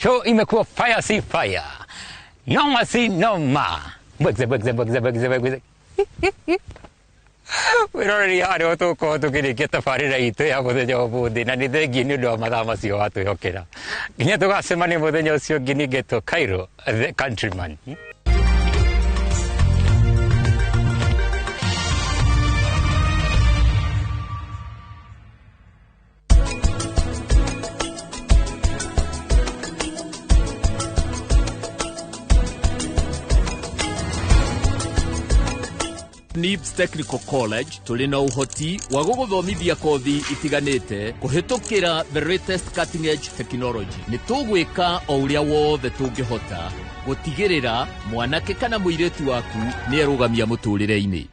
Show imekuwa fire si fire, noma si noma, bwegze bwegze bwegze bwegze bwegze. Wĩroreri harĩa tũgũkorwo tũkĩrĩkia tabarĩra itũ ya mũthenya wa ũmũthĩ, na nĩ thengiũ nĩ ũndũ wa mathaa macio watwĩhokera. Nginya tũgacemania mũthenya ũcio ũngĩ, niĩ ngetwo Cairo the Countryman. NIBS Technical College tũrĩ na ũhoti wa gũgũthomithia kothi itiganĩte kũhĩtũkĩra the latest cutting edge technology. Nĩ tũgwĩka o ũrĩa wothe tũngĩhota gũtigĩrĩra mwanake kana mũirĩtu waku nĩ erũgamia mũtũrĩre-inĩ.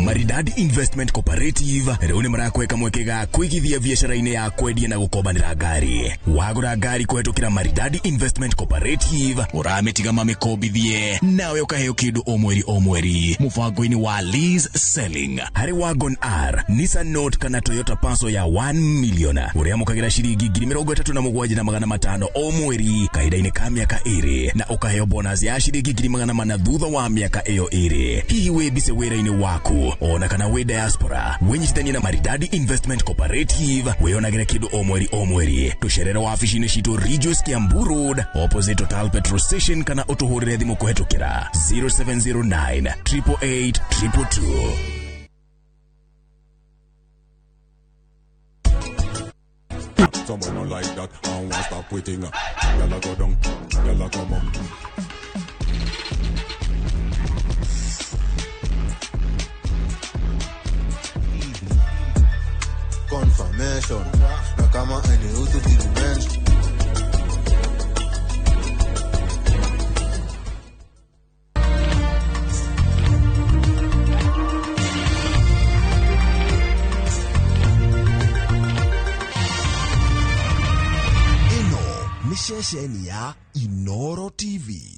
Maridadi Investment Cooperative rĩu nĩ marakweka mweke ga kũigithia biacara-inĩ ya kwendia na gũkombanĩra ngari. Wagũra ngari kũhetũkĩra Maridadi Investment Cooperative, ũramĩtiga mamĩkombithie nawe ũkaheo kĩndũ o mweri o mweri mũbango-inĩ wa lease selling. Harĩ Wagon R, Nissan Note kana Toyota Passo ya 1 million, ũrĩamũkagĩra ciringi 37,500 o mweri kahinda-inĩ ka mĩaka 2, na ũkaheo bonus ya ciringi 400,000 thutha wa mĩaka ĩyo 2. Hihi wĩ mbise wĩra-inĩ waku ona kana wĩ diaspora, wĩnyitithanie na Maridadi Investment Cooperative wĩonagĩre kĩndũ o mweri o mweri. Tũcerere wabici-inĩ citũ Ridgeways Kiambu Road opposite Total Petrol Station, kana ũtũhũrĩre thimũ kũhetũkĩra 0709 888 222. Someone not like that, I don't want stop waiting. Y'all go down, y'all come up. Confirmation, na kama enihusu dimension. Ĩno nĩ ceceni ya Inoro TV.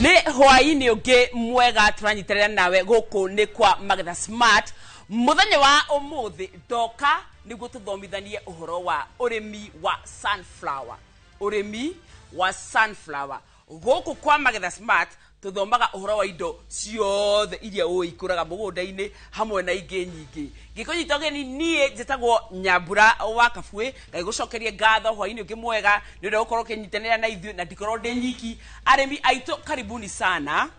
Nĩ hwaĩ-inĩ ũngĩ mwega tũranyitanĩra nawe gũkũ nĩ kwa Magetha Smart. Mũthenya wa ũmũthĩ ndoka nĩguo tũthomithanie ũhoro wa ũrĩmi wa sunflower. Ũrĩmi wa sunflower. Gũkũ kwa Magetha Smart tũthomaga ũhoro wa indo ciothe iria ũĩ ikũraga mũgũnda-inĩ hamwe na ingĩ nyingĩ. Ngĩkũnyita ũgeni niĩ njĩtagwo Nyambura wa Kabuĩ, ngagĩgũcokeria ngatho hwaĩ-inĩ ũngĩ mwega nĩ ũndũ wa gũkorwo ũkĩnyitanĩra na ithuĩ, na ndikorwo ndĩ nyiki. Arĩmi aitũ karibuni sana.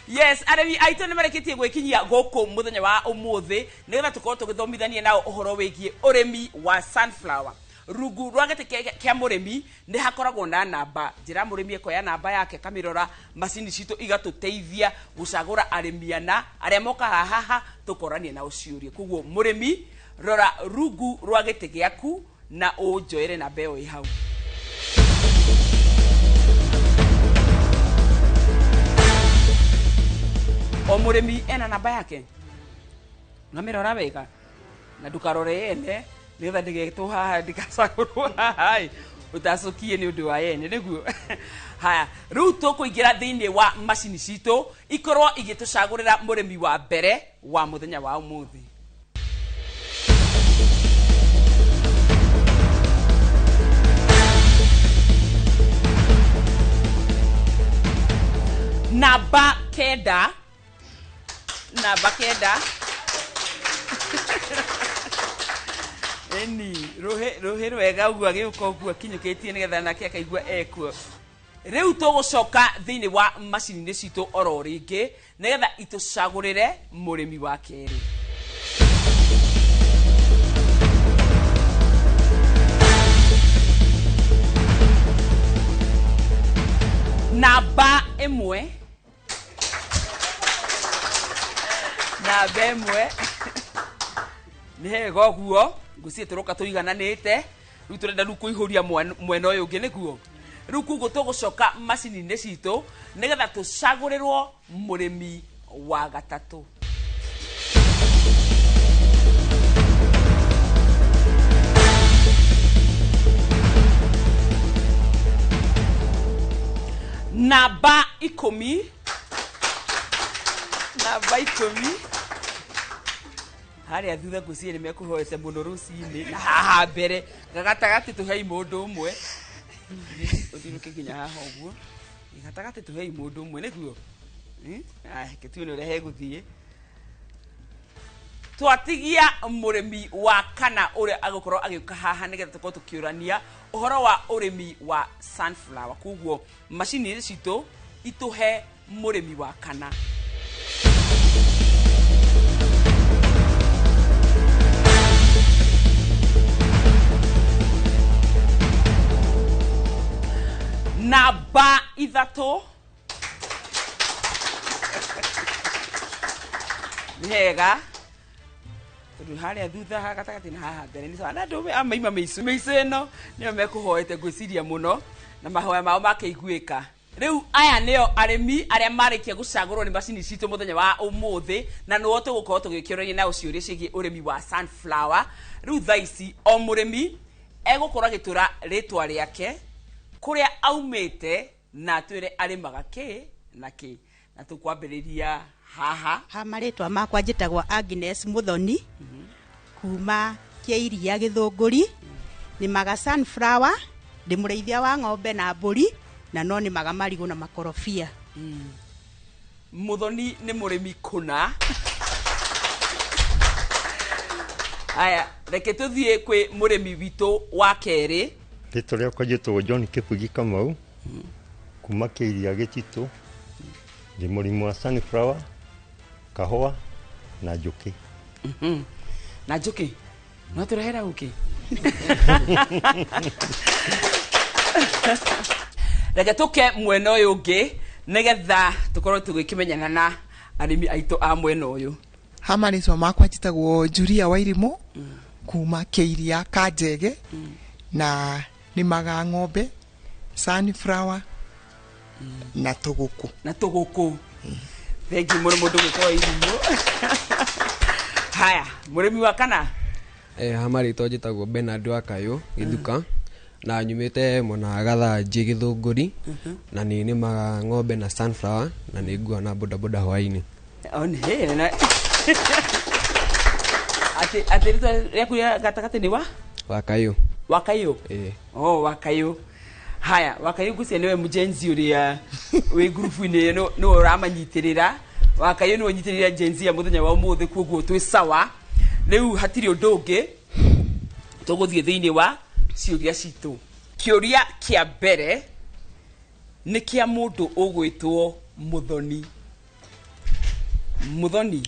Yes, arĩmi aitũ nĩ marĩkĩtie gwĩkinyia gũkũ mũthenya wa ũmũthĩ nĩgetha tũkorwo tũgĩthomithania nao ũhoro wĩgiĩ ũrĩmi wa sunflower. Rungu rwa gĩtĩ kĩa mũrĩmi nĩ hakoragwo na namba. Njĩra mũrĩmi ekoya namba yake akamĩrora, macini citũ igatũteithia gũcagũra arĩmi ana arĩa mokaga haha tũkorania nao ciũria. Koguo mũrĩmi, rora rungu rwa gĩtĩ gĩaku na ũnjoere namba ĩyo ĩ hau. O mũrĩmi ena namba yake, namĩrora wega na ndũkarore yene nĩgetha ndĩgetwo haha ndĩgacagũrwo haha ĩ, ũtacũkie nĩ ũndũ wa yene nĩguo. Haya, rĩu tũkũingĩra thĩinĩ wa macini citũ ikorwo igĩtũcagũrĩra mũrĩmi wa mbere wa mũthenya wa ũmũthĩ. Namba 9, namba 9. Eni, rũhĩ rwega ũguo agĩũka ũguo akinyũkĩtie nĩgetha nake akaigua ekuo. Rĩu tũgũcoka thĩinĩ wa macini-inĩ citũ oro rĩngĩ nĩgetha itũcagũrĩre mũrĩmi wa kerĩ. Namba 1. Namba 1. Nĩ hega ũguo, ngwĩciria tũroka tũigananĩte. Rĩu tũrenda rĩu kũihũria mwena ũyũ ũngĩ nĩguo. Rĩu koguo tũgũcoka macini-inĩ citũ nĩgetha tũcagũrĩrwo mũrĩmi wa gatatũ. Namba 10, namba 10 harĩa thutha ngwĩciria nĩ mekũhoete mũno rũcinĩ, na haha mbere gatagatĩ tũhei mũndũ ũmwe, ũthiũrũke nginya haha ũguo, gatagatĩ tũhei mũndũ ũmwe nĩguo. Aya, reke tuone ũrĩa hegũthiĩ. Twatigia mũrĩmi wa kana ũrĩa agũkorwo agĩũka haha nĩgetha tũkorwo tũkĩũrania ũhoro wa ũrĩmi wa sunflower. Koguo macini citũ itũhe mũrĩmi wa kana. Namba 3. Nĩ hega tondũ harĩa thutha ha gatagatĩ na haha mbere nĩ sawa. Na andũ a maima mĩico mĩico ĩno nĩyo mekũhoete ngwĩciria mũno, na mahoya mao makĩiguĩka. Rĩu aya nĩo arĩmi arĩa marĩkia gũcagũrwo nĩ macini citũ mũthenya wa ũmũthĩ, na nĩo tũgũkorwo tũgĩkĩũrania nao ciũria ciĩgiĩ ũrĩmi wa sunflower. Rĩu thaa ici o mũrĩmi egũkorwo agĩtũra rĩtwa rĩake, kũrĩa aumĩte, na atwĩre arĩmaga kĩ na kĩ. Na tũkwambĩrĩria haha. Ha marĩtwa makwa njĩtagwo Agnes Muthoni, kuma Kĩiria Gĩthũngũri, nĩmaga sunflower, ndĩ mũrĩithia wa ng'ombe na mbũri, na no nĩmaga marigũ na makorobia. Muthoni nĩ mũrĩmi kũna. Aya, reke tũthiĩ kwĩ mũrĩmi witũ wa kerĩ. Rĩtwa rĩakwa njĩtagwo John Kĩbugi Kamau, kuma Kĩiria Gĩtitũ, ndĩ mũrĩmi wa sunflower, kahũa na njũkĩ. Na njũkĩ? No tũrehera ũkĩ? Reke tũke mwena ũyũ ũngĩ nĩgetha tũkorwo tũgĩkĩmenyana na arĩmi aitũ a mwena ũyũ. Ha marĩtwa makwa njĩtagwo Julia Wairimu, kuma Kĩiria Kanjege, na nĩmaga ng'ombe, sunflower na tũgũkũ. Na tũgũkũ. Thengiũ mũno mũndũ gwĩtwo Wairimu. Haya, mũrĩmi wa kana? Ha marĩtwa njĩtagwo Bernard wa Kayũ Gĩthuka, na nyumĩte mwena wa Gathanjĩ Gĩthũngũri, na nĩ nĩmaga ng'ombe na sunflower, na nĩ nguaga na bodaboda hwaĩ-inĩ. Atĩ rĩtwa rĩaku rĩa gatagatĩ nĩ wa? Wa Kayũ. Wa Kayũ? Ĩĩ. Oh, wa Kayũ. Haya, wa Kayũ ngwĩciria nĩwe mũjenzi ũrĩa wĩ ngurubu-inĩ ĩno, nĩwe ũramanyitĩrĩra. Wa Kayũ nĩwe ũnyitĩrĩire Gen Z ya mũthenya wa ũmũthĩ, koguo twĩ sawa. Rĩu hatirĩ ũndũ ũngĩ, tũgũthiĩ thĩinĩ wa ciũria citũ. Kĩũria kĩa mbere nĩ kĩa mũndũ ũgwĩtwo Muthoni. Muthoni,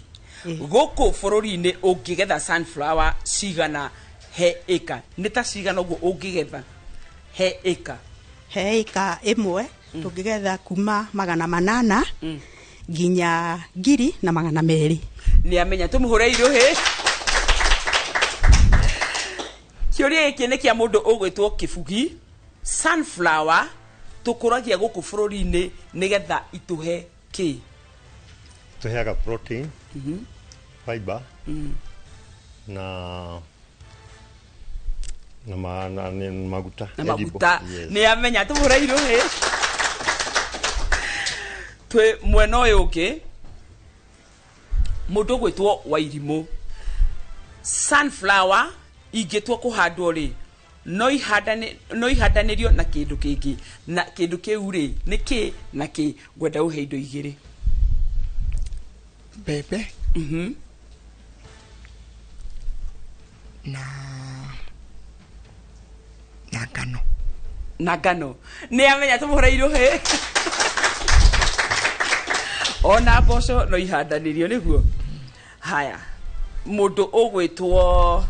gũkũ bũrũri-inĩ ũngĩgetha sunflower cigana he ĩka? Nĩ ta cigana ũguo ũngĩgetha he ĩka? He ĩka ĩmwe tũngĩgetha kuma 800 nginya 1200. Nĩ amenya, tũmũhũre irũhĩ. Kĩũria gĩkĩ nĩ kĩa mũndũ ũgwĩtwo Kĩbugi. Sunflower tũkũragia gũkũ bũrũri-inĩ nĩgetha itũhe kĩ? Tũheaga protein, fiber, na na maguta. Na maguta. Nĩ amenya, tũmũhũre irũhĩ. Twĩ mwena ũyũ ũngĩ, mũndũ ũgwĩtwo Wairimũ. Sunflower ingĩtua kũhandwo rĩ, no ihandanĩrio na kĩndũ kĩngĩ, na kĩndũ kĩu rĩ nĩ kĩ na kĩ? Ngwenda ũhe indo igĩrĩ. Mbembe. Na ngano. Na ngano. Nĩ amenya, tũmũhũre irũhĩ. Ona mboco no ihandanĩrio nĩguo. Haya, mũndũ ũgwĩtwo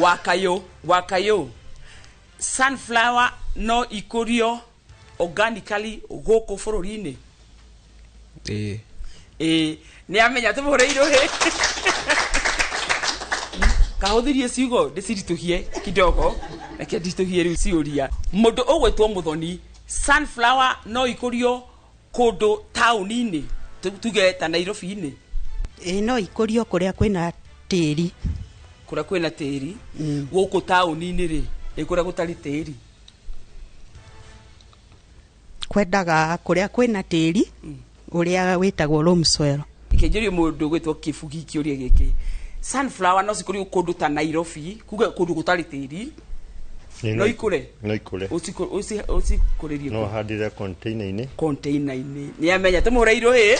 Wakayũ, Wakayũ. Sunflower no ikũrio organically gũkũ bũrũri-inĩ? Ĩĩ. Ĩĩ, nĩ amenya, tũmũhũre irũhĩ. Kahũthĩrie ciugo ndĩciritũhie kidogo. Reke nditũhie rĩu ciũria. Mũndũ ũgwĩtwo Mũthoni, sunflower no ikũrio kũndũ taũni-inĩ, tuge ta Nairobi-inĩ? Ĩĩ, no ikũrio kũrĩa kwĩna tĩri. Kũrĩa kwĩna tĩri. Gũkũ taũni-inĩ rĩ, ĩ kũrĩa gũtarĩ tĩri? Kwendaga kũrĩa kwĩna tĩri ũrĩa wĩtagwo loam soil. Kĩnjũrie mũndũ ũgwĩtwo Kĩbugi kĩũria gĩkĩ, sunflower no cikũrio kũndũ ta Nairobi, kuge kũndũ gũtarĩ tĩri, no ikũre? No ikũre. Ũcikũrĩrie No kũ? handĩre container-inĩ. Container-inĩ. Nĩ amenya. Tũmũhũre irũhĩ.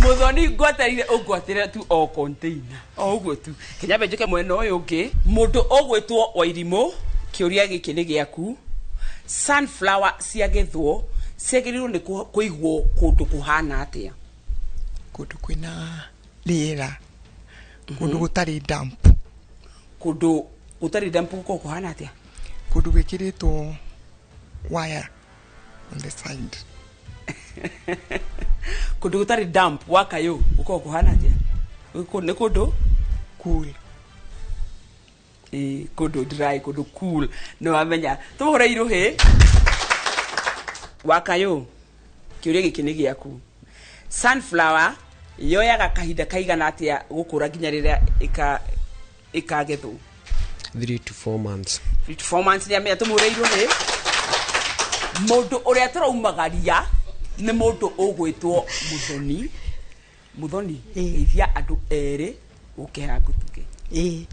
Mũthoni, ngwatarire ũngwatĩre tu o container o ũguo tu. Kenyambe njũke mwena ũyũ ũngĩ. Mũndũ ũgwĩtwo Wairimũ, kĩũria gĩkĩ nĩ gĩaku. Sunflower ciagethwo ciagĩrĩirwo nĩ kũigwo kũndũ kũhana atĩa? Kũndũ kwĩna rĩera, kũndũ gũtarĩ damp. Kũndũ gũtarĩ damp gũkoragwo kũhana atĩa? Kũndũ gwĩkĩrĩtwo wire on the side. Kũndũ gũtarĩ damp, wakayũ, gũkoragwo kũhana atĩa? Nĩ kũndũ cool. Ĩĩ, kũndũ dry, kũndũ cool. Nĩ wamenya. Tũmũhũre irũhĩ. Wakayũ, kĩũria gĩkĩ nĩ gĩaku. Sunflower yoyaga kahinda kaigana atĩa gũkũra nginya rĩrĩa ĩkagethwo? 3 to 4 months. 3 to 4 months. Nĩ amenya. Tũmũhũre irũhĩ. Mũndũ ũrĩa tũraumagaria nĩ mũndũ ũgwĩtwo Mũthoni. Mũthoni, geithia andũ erĩ ũke ngũtuge. Ĩĩ,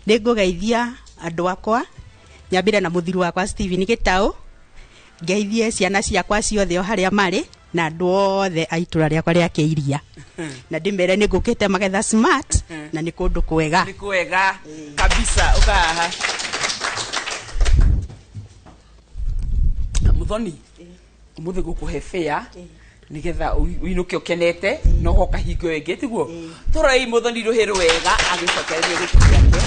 nĩ ngũgeithia andũ akwa, nyambĩre na mũthuri wakwa Steven Gĩtaũ, ngeithie ciana ciakwa ciothe o harĩa marĩ, na andũ othe a itũra rĩakwa rĩa Kĩiria, na ndĩmere nĩ ngũkĩte Magetha Smart na nĩ kũndũ kwega. Nĩ kwega kabisa. Ũkahaha Mũthoni, ũmũthĩ ngũkũhe fair nigetha ũinũke ũkenete no hoka hingo ĩngĩ, tiguo? Tũrorei Mũthoni rũhĩ rwega agĩcokereria gĩtĩ gĩake.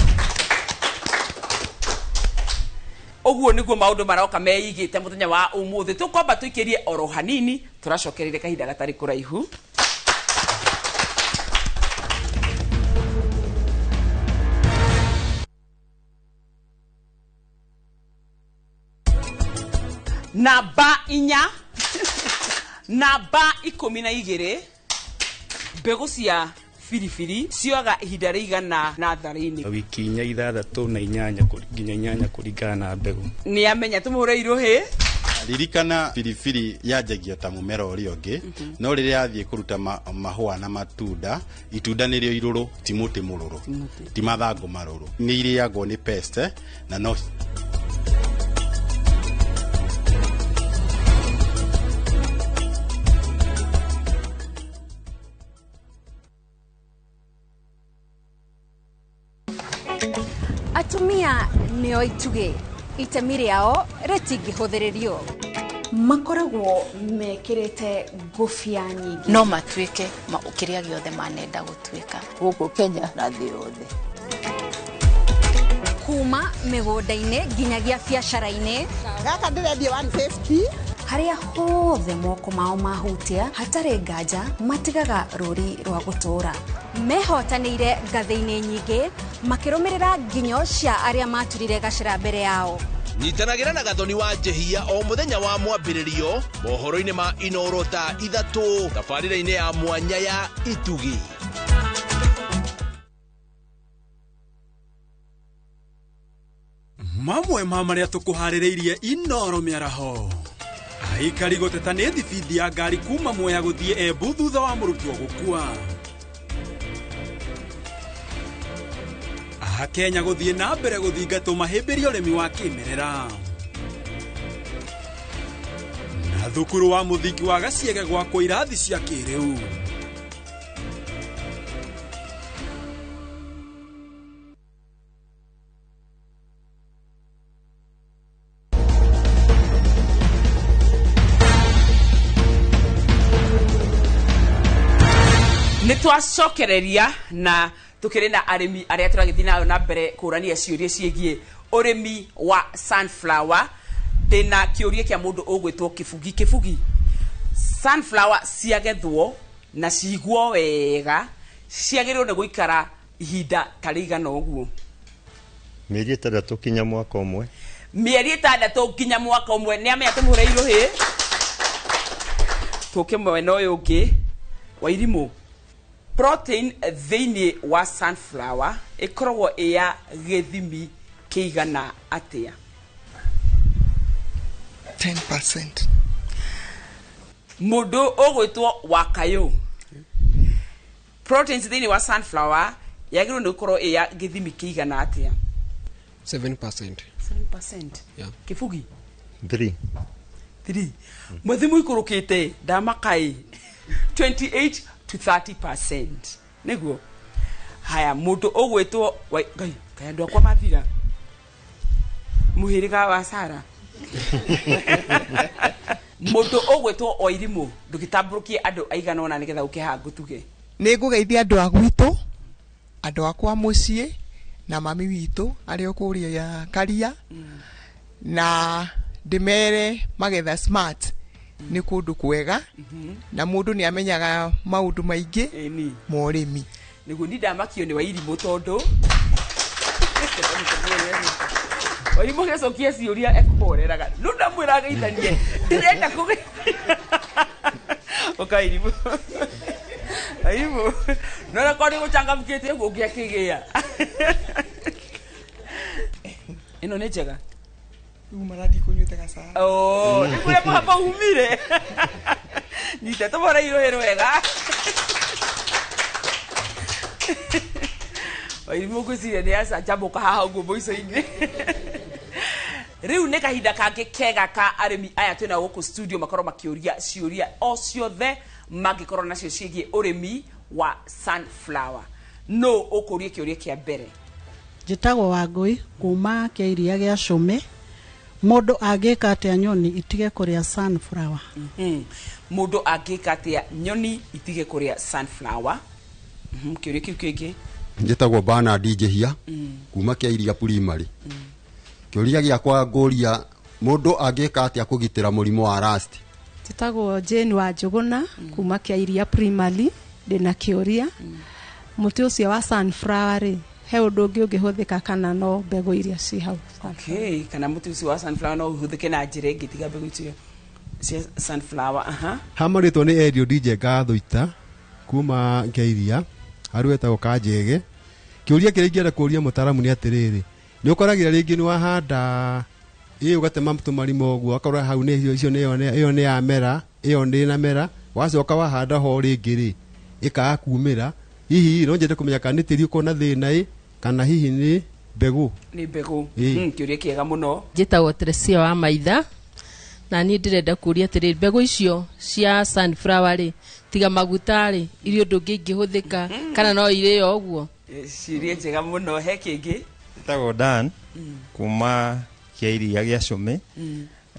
Ũguo nĩguo maũndũ maroka meigĩte mũthenya wa ũmũthĩ. Tũkwamba tũikĩrie oro hanini, tũracokereire kahinda gatarĩ kũraihu. Namba 4, namba 12, mbegũ cia biribiri cioyaga ihinda rĩigana natharĩ-inĩ? Wiki 4, 6 na 8 nginya 8 kũringana na mbegũ. Nĩ amenya. Tũmũhũre irũhĩ. Ririkana, biribiri yanjagia ta mũmera ũrĩa ũngĩ, no rĩrĩa yathiĩ kũruta mahũa na matunda, itunda nĩrĩo irũrũ, ti mũtĩ mũrũrũ, ti mathangũ marũrũ. Nĩ irĩagwo nĩ pest na no Atumia nĩo itugĩ, itemi rĩao rĩtingĩhũthĩrĩrio. Makoragwo mekĩrĩte ngũbia nyingĩ. No matuĩke kĩrĩa gĩothe manenda gũtuĩka. Gũkũ Kenya na thĩ yothe. Kuma mĩgũnda-inĩ nginyagia biacara-inĩ. Gaka ndĩrendia 150. Harĩa hothe moko mao mahutia, hatarĩ nganja matigaga rũri rwa gũtũũra. Mehotanĩire ngathĩ-inĩ nyingĩ, makĩrũmĩrĩra nginyo cia arĩa maturire gacĩra mbere yao. Nyitanagĩra na Gathoni wa Njehia o mũthenya wa mwambĩrĩrio mohoro-inĩ ma Inoro thaa 3, tabarĩra-inĩ ya mwanya ya Itugi. Mamwe ma marĩa tũkũharĩrĩirie Inoro mĩaraho: aikari gũteta nĩ thibindi ya ngari kuma Mwea gũthiĩ Embu thutha wa mũrutwo gũkua, Akenya gũthiĩ na mbere gũthingatwo mahĩmbĩrie ũrĩmi wa kĩmerera, na thukuru wa mũthingi wa Gaciege gwakwo irathi cia kĩrĩu. Nĩ twacokereria na tukĩrĩ na arĩmi arĩa tũragĩthiĩ nayo na mbere kũrania ciũria ciĩgiĩ ũrĩmi wa sunflower. Ndĩna kĩũria kĩa mũndũ ũgwĩtwo Kĩbugi. Kĩbugi, sunflower ciagethwo na cigwo wega ciagĩrĩirwo nĩ gũikara ihinda ta rĩigana ũguo? Mĩeri 6 kinya mwaka ũmwe. Mĩeri 6 nginya mwaka ũmwe. Nĩ amenya tũmũhũre irũhĩ. Tũke mwena ũyũ ũngĩ wa irimũ. Protein thĩinĩ wa sunflower ĩkoragwo ĩ ya gĩthimi kĩigana atĩa? 10%. Mũndũ ũgwĩtwo Wakayũ, proteins thĩinĩ wa sunflower yagĩrĩirwo nĩ gũkorwo ĩ ya gĩthimi kĩigana atĩa? 7%. 7%. Yeah. Kĩbugi? 3. 3. Mũthimu ikũrũkĩte ndamakaĩ 28 to 30%. Nĩguo. Haya, mũndũ ũgwĩtwo Ngai, kaĩ andũ akwa mathira. Mũhĩrĩga wa Sara. Mũndũ ũgwĩtwo Oirimũ, ndũgĩtambũrũkie andũ aigana ũna nĩgetha ũke haha ngũtuge. Nĩ ngũgeithia andũ a gwitũ, andũ akwa mũciĩ, na mami witũ arĩa o kũrĩa Karia, na ndĩmere Magetha Smart nĩ kũndũ kwega, na mũndũ nĩ amenyaga maũndũ maingĩ ma ũrĩmi. Nĩguo ni ndamakio nĩ Wairimũ tondũ Wairimũ gĩcokia ciũria ekũhoreraga. No ndamwĩra ageithanie. Ndĩrenda kũgeithania. Ũka Wairimũ. Wairimũ. No na korwo nĩgũcangamkĩte ũguo ũngĩakĩgĩa. Ĩno nĩ njega. Rĩu marathiĩ kũnyuĩte gacai. Oh, nĩ kũrĩa mũhamba umire. Nyita tũmũre irũhĩ rwega. Wairimũ ngwĩciria nĩ acanjamũka haha ũguo mũico-inĩ. Rĩu nĩ kahinda kangĩ kega ka arĩmi aya twĩna gũkũ studio makorwo makĩũria ciũria o ciothe mangĩkorwo nacio ciĩgiĩ ũrĩmi wa sunflower. No ũkũrie kĩũria kĩa mbere. Njĩtagwo Wangũi kuma kĩa iria gĩa Cũme. Mũndũ angĩka atĩa nyoni itige kũrĩa sunflower? Mũndũ angĩka atĩa nyoni itige kũrĩa sunflower? Kĩũria kĩu kĩngĩ. Njĩtagwo Bernard Njihia kuma kĩa iria primary. Kĩũria gĩakwa ngũria mũndũ angĩka atĩa kũgitĩra mũrimũ wa rust? Njĩtagwo Jane wa Njũgũna kuma kĩa iria primary. Ndĩna kĩũria. Mũtĩ ũcio wa sunflower rĩ, he ũndũ ũngĩ ũngĩhũthĩka kana no mbegũ iria ci hau? Okay, kana mũtĩ ũcio wa sunflower no ũhũthĩke na njĩra ĩngĩ tiga mbegũ icio cia sunflower. Aha. Ha marĩtwa nĩ Elio DJ Ngathuita kuma Keiria harĩ wetagwo Kanjege. Kĩũria kĩrĩa ingĩenda kũria mũtaaramu nĩ atĩrĩrĩ, nĩ ũkoragira rĩngĩ nĩ wahanda ĩ ũgatema tũmarima ũguo akorwo hau nĩ icio nĩ ĩyo nĩ yamera, ĩyo ndĩ na mera, wacoka wahanda ho rĩngĩ rĩ ĩkaga kumĩra. Hihi no nyende kũmenya kana nĩ tĩri ũkorwo na thĩna ĩ kana hihi nĩ mbegũ? Nĩ mbegũ. Ĩ. Kĩũria kĩega mũno. Njĩtagwo Teresia wa Maitha na niĩ ndĩrenda kũria atĩrĩrĩ, mbegũ icio cia sunflower rĩ, tiga maguta rĩ, iria ũndũ ũngĩ ingĩhũthĩka kana no irĩo ũguo? Ciũria njega mũno. He kĩngĩ? Njĩtagwo Dan kuma kĩa iria gĩa Cũme.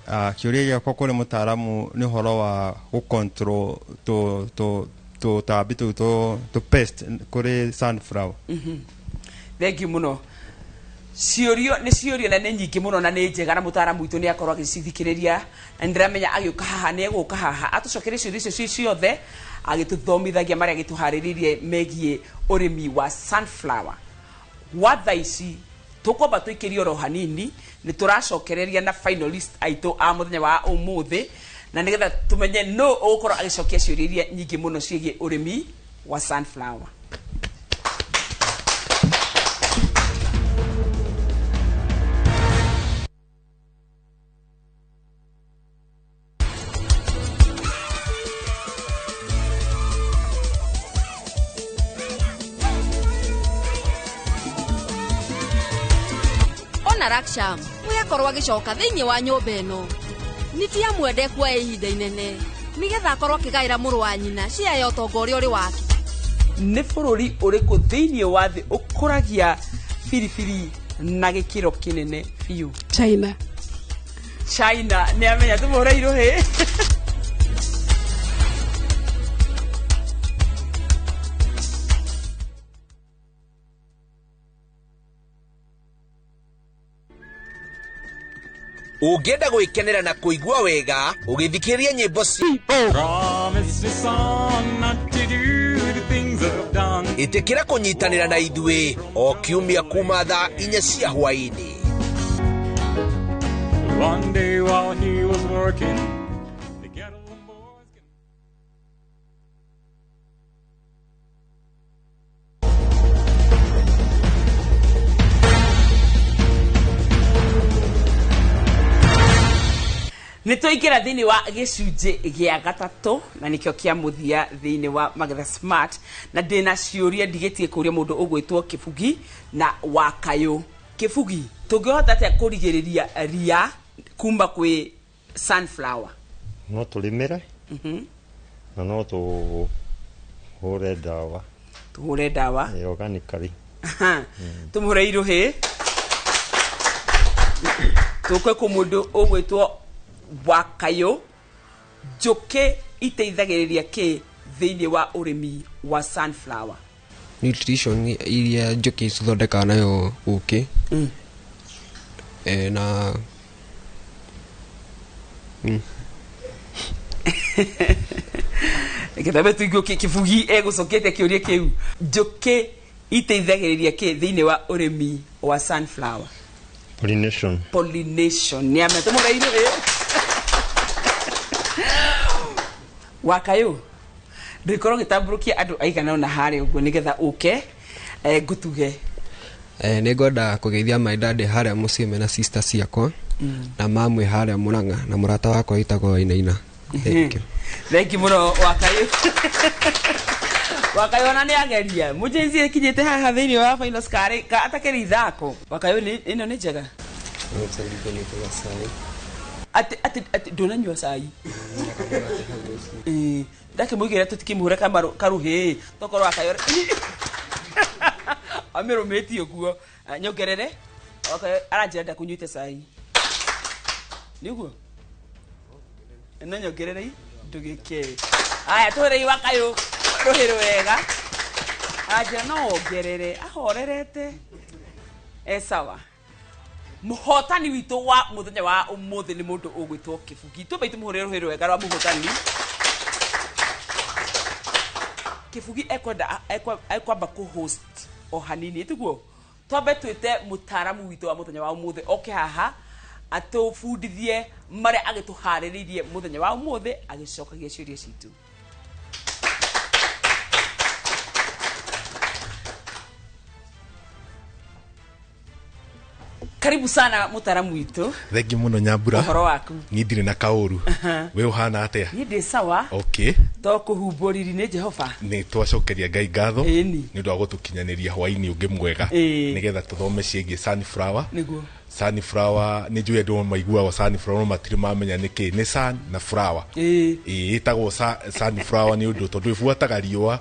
Kĩũria gĩakwa kũrĩ mũtaaramu nĩ ũhoro wa gũ-control tũtambi tũu tũ pest kũrĩ sunflower. Thank you mũno. Ciũrio nĩ ciũrio na nĩ nyingĩ mũno na nĩ njega, na mũtaaramu witũ nĩ akorwo agĩcithikĩrĩria, na nĩndĩramenya agĩũka haha nĩ egũka haha atũcokerie ciũria icio ci ciothe, agĩtũthomithagia marĩa agĩtũharĩrĩirie megiĩ ũrĩmi wa sunflower. Gwa thaa ici tũkwamba tũikĩrie oro hanini, nĩ tũracokereria na finalist aitũ a mũthenya wa ũmũthĩ, na nĩgetha tũmenye nũ ũgũkorwo agĩcokia ciũria iria nyingĩ mũno ciĩgiĩ ũrĩmi wa sunflower. Ona Raksham we akorwo agĩcoka thĩinĩ wa nyũmba ĩno nĩ ti amwende kuoya ihinda inene nĩgetha akorwo akĩgaĩra mũrũ wa nyina share ya ũtonga ũrĩa ũrĩ wake. Nĩ bũrũri ũrĩkũ thĩinĩ wa thĩ ũkũragia biribiri na gĩkĩro kĩnene biũ? China. China. Nĩ amenya tũmũhũre irũhĩ. Ũngĩenda gwĩkenera na kũigua wega ũgĩthikĩrĩria nyĩmbo ci Promise me son not to do the things I've done. Ĩtĩkĩra kũnyitanĩra na ithuĩ o kiumia kuma thaa 4 cia hwaĩ-inĩ. One day while he was working, the ghetto boys. Nä twaingä thä wa gä cunjä gä a gatatå na nä kä o kä a må thia thä wa Magetha Smart, na ndä na ciå ndigä tie kå ria må ndå å gwä two Kä bugi na Wakayå. Kä bugi, tå ngä hota atä a kå rigä rä ria ria kuma kwä sunflower? No tũrĩmĩre na no tũhũre ndawa. Tũhũre ndawa. Organically. Tå må hå re irå hä tå kwe kå må ndå å gwä two Wakayå. Njũkĩ iteithagä rä ria kä thä wa ũrĩmi wa sunflower? Nutrition iria njũkĩ cithondekaga nayo ũkĩ. Na Reke tuigue Kĩbugi egũcokete kĩũria kĩu. Njũkĩ iteithagĩrĩria kĩ thĩinĩ wa ũrĩmi wa sunflower? Pollination. Pollination. Nĩ ame tũmũreire Wakayũ. Ndũikorwo gĩtambũrũkia andũ aigana ũna harĩa ũguo nĩgetha ũke ngũtuge. Nĩ ngwenda kũgeithia my dad harĩa mũciĩ mena sister ciakwa na mamwe harĩa Mũrang'a na mũrata wakwa wĩtagwo Wainaina. Thank you. Thengi mũno, Wakayũ. Wakayũ ona nĩ ageria mũjĩnzi ĩkinyĩte haha thĩinĩ wa finals karĩ ka atakĩrĩ ithako. Wakayũ, ĩno nĩ njega atĩ ndũnanyua cai. Ĩĩ, ndakĩmũigĩra tũtikĩmũhũre karũhĩ tokorwo Wakayũ amĩrũmĩtie ũguo. Ah, nyongerere. Wakayũ aranjĩra ndakũnyuĩte cai, nĩguo no nyongerere ndũgĩke. Aya, tũhũrei Wakayũ rũhĩ rwega. Anjĩra no wongerere ahorerete. E sawa. Mũhotani witũ wa mũthenya wa ũmũthĩ nĩ mũndũ ũgwĩtwo Kĩbugi. Tũmbe tũmũhũrĩre rũhĩ rwega rwa mũhotani Kĩbugi. Ekwenda ekwamba kũ-host o hanini, tiguo twambe twĩte mũtaaramu witũ wa mũthenya wa ũmũthĩ oke haha atũbundithie marĩa agĩtũharĩrĩirie mũthenya wa ũmũthĩ agĩcokagia ciũria citũ. Karibu sana, mũtaaramu witũ. Thengi muno, Nyambura. Ũhoro waku? Niĩ ndirĩ na kaũru. We ũhana atĩa? Niĩ ndĩ sawa. To kũhumbwo riri nĩ Jehova. Nĩ twacokeria Ngai ngatho nĩ ũndũ wa gũtũkinyanĩria hwaĩ-inĩ ũngĩ mwega nĩgetha tũthome ciĩgiĩ sunflower. Sunflower, nĩ njũĩ andũ maiguaga sunflower no matirĩ mamenya nĩkĩ nĩ sun na flower. Ĩĩ, ĩtagwo sunflower nĩ ũndũ tondũ ĩbuataga riũa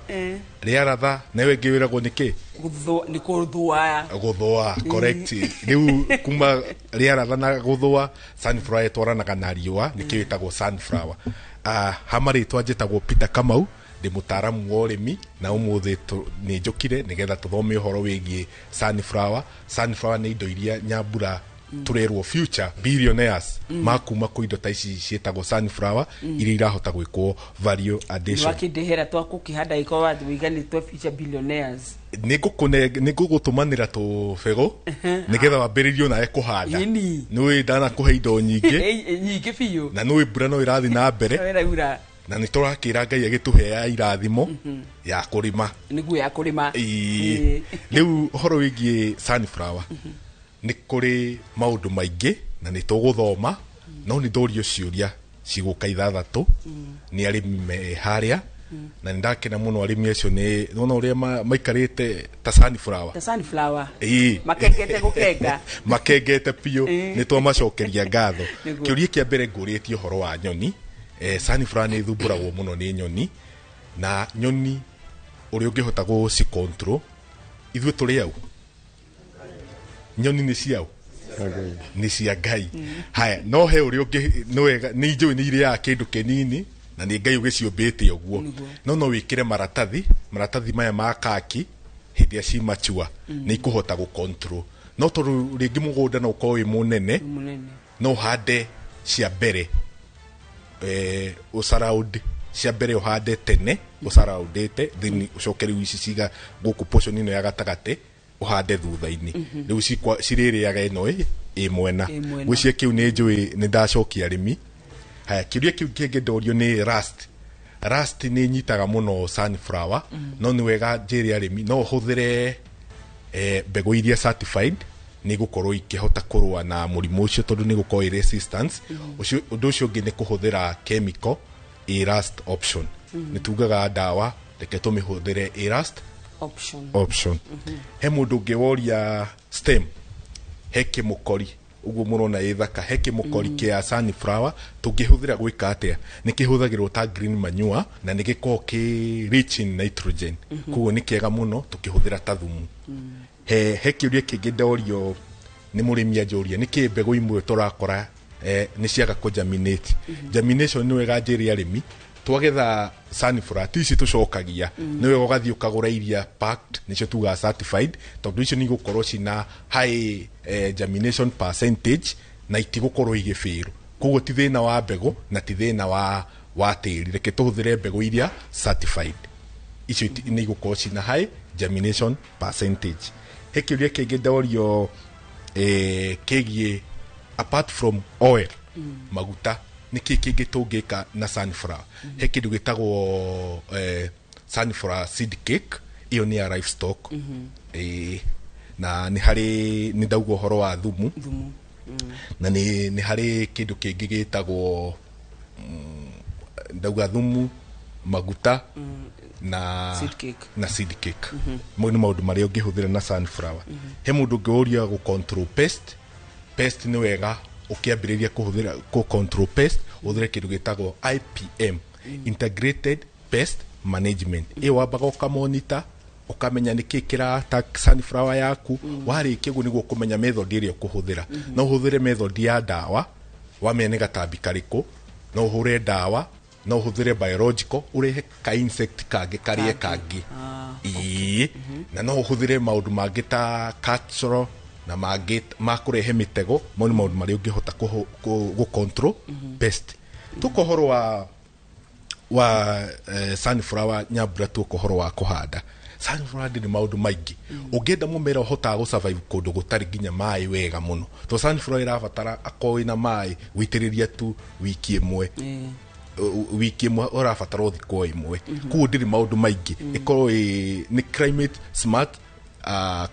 rĩaratha, nayo ĩngĩ wĩragwo nĩkĩ? Nĩ kũthũa. Gũthũa, correct. Rĩu kuma rĩaratha na gũthũa, sunflower ĩtwaranaga na riũa, nĩkĩo ĩtagwo sunflower. Ha marĩtwa njĩtagwo Peter Kamau, ndĩ mũtaaramu wa ũrĩmi na ũmũthĩ nĩ njũkire nĩgetha tũthome ũhoro wĩgiĩ sunflower. Sunflower nĩ indo iria, Nyambura, tũrerwo future billionaires makuma kũ indo ta ici ciĩtagwo sunflower iria irahota gwĩkwo value addition. Wakĩndehera twakũkĩhanda ĩkorwo wĩiganĩtwo future billionaires. Nĩ ngũgũtũmanĩra tũbegũ nĩgetha wambĩrĩrie onawe kũhanda. Nĩũĩ ndanakũhe indo nyingĩ. Nyingĩ biũ. Na nĩũĩ mbura no ĩrathiĩ na mbere. Ĩraura. Na nĩ tũrakĩra Ngai agĩtũhea irathimo ya kũrĩma. Nĩguo ya kũrĩma. Ĩĩ. Rĩu ũhoro wĩgiĩ sunflower, nĩ kũrĩ maũndũ maingĩ na nĩ tũgũthoma, no nĩ ndorio ciũria cigũka 6 nĩ arĩmi me harĩa, na nĩ ndakena mũno. Arĩmi acio nĩ nona ũrĩa maikarĩte ta sunflower. Ta sunflower. Ĩĩ. Makengete gũkenga. Makengete biũ. Nĩ twamacokeria ngatho. Kĩũria kĩa mbere ngũrĩtie ũhoro wa nyoni. Sunflower nĩ ĩthumbũragwo mũno nĩ nyoni, na nyoni ũrĩa ũngĩhota gũci control, ithuĩ tũrĩ au, nyoni nĩ ciao, nĩ cia Ngai. Haya, no he ũrĩa ũngĩ nĩ wega, nĩ njũĩ nĩ irĩaga kĩndũ kĩnini na nĩ Ngai ũgĩciũmbĩte ũguo, no wĩkĩre maratathi maya ma kaki hĩndĩ ĩrĩa ci mature, nĩ ikũhota gũ control. No tondũ rĩngĩ mũgũnda no ũkorwo wĩ mũnene, mũnene, no ũhande cia mbere, ũsurround Cia mbere ũhande tene ũcaraundĩte, then ũcoke rĩu ici ciga gũkũ portion ĩno ya gatagatĩ ũhande thutha-inĩ. Rĩu cirĩrĩaga ĩno ĩ mwena. Ĩ mwena. Ngwĩciria kĩu nĩ njũĩ nĩ ndacokia arĩmi. Haya, kĩũria kĩu kĩngĩ ndorio nĩ rust. Rust nĩ ĩnyitaga mũno sunflower. No nĩ wega njĩre arĩmi no ũhũthĩre mbegũ iria certified, nĩ gũkorwo ikĩhota kũrũa na mũrimũ ũcio tondũ nĩ gũkorwo ĩ resistance. Ũcio ũndũ ũcio ũngĩ nĩ kũhũthĩra chemical ĩ rust option. Nĩ tugaga ndawa reke tũmĩhũthĩre ĩ rust option. Option. He mũndũ ũngĩ woria stem, he kĩmũkori ũguo mũrona ĩ thaka, he kĩmũkori kĩa sunflower tũngĩhũthĩra gwĩka atĩa? Nĩ kĩhũthagĩrwo ta green manure na nĩ gĩkoragwo kĩ rich in nitrogen. Koguo nĩ kĩega mũno tũkĩhũthĩra ta thumu. He kĩũria kĩngĩ ndorio nĩ mũrĩmi, anjũria nĩ kĩ mbegũ imwe tũrakora nĩ ciaga kũ germinate. Germination, nĩ wega njĩre arĩmi twagetha sunflower ti ici tũcokagia. Nĩ wega ũgathiĩ ũkagũra iria packed, nĩcio tugaga certified, tondũ icio nĩ igũkorwo cina high germination percentage na itigũkorwo igĩbĩrwo. Koguo ti thĩna wa mbegũ na ti thĩna wa tĩri, reke tũhũthĩre mbegũ iria certified, icio nĩ igũkorwo cina high germination percentage. He kĩũria kĩngĩ ndorio kĩgiĩ apart from oil, maguta, nĩ kĩ kĩngĩ tũngĩka na sunflower? He kĩndũ gĩtagwo sunflower seed cake, ĩyo nĩ ya livestock. Na nĩ harĩ nĩ ndauga ũhoro wa thumu. Thumu. Na nĩ harĩ kĩndũ kĩngĩ gĩtagwo ndauga thumu, maguta na Seed cake. Na seed cake. Mau nĩ maũndũ marĩa ũngĩhũthĩra na sunflower. He mũndũ ũngĩ ũria gũ control pest. Pest, nĩ wega ũkĩambĩrĩria kũhũthĩra kũ control pest ũhũthĩre kĩndũ gĩtagwo IPM, integrated pest management. Ĩyo wambaga ũkamonita, ũkamenya nĩkĩ kĩra attack sunflower yaku. Warĩkia ũguo nĩguo ũkũmenya method ĩrĩa ũkũhũthĩra. No ũhũthĩre method ya ndawa, wamenya nĩ gatambi karĩkũ, no ũhũre ndawa, no ũhũthĩre biological, ũrehe ka insect kangĩ karĩe kangĩ. Ĩĩ, na no ũhũthĩre maũndũ mangĩ ta cultural na mangĩ ma kũrehe mĩtego. Mau nĩ maũndũ marĩa ũngĩhota gũ control pest. Tuka ũhoro wa sunflower, Nyambura, tuka ũhoro wa kũhanda sunflower, ndĩrĩ maũndũ maingĩ. Ũngĩenda mũmera ũhotaga gũ survive kũndũ gũtarĩ nginya maĩ wega mũno, to sunflower ĩrabatara akorwo ĩna maĩ gũitĩrĩria tu wiki ĩmwe, wiki ĩmwe ũrabatara o thikũ ĩmwe. Koguo ndĩrĩ maũndũ maingĩ, ĩkorwo nĩ climate smart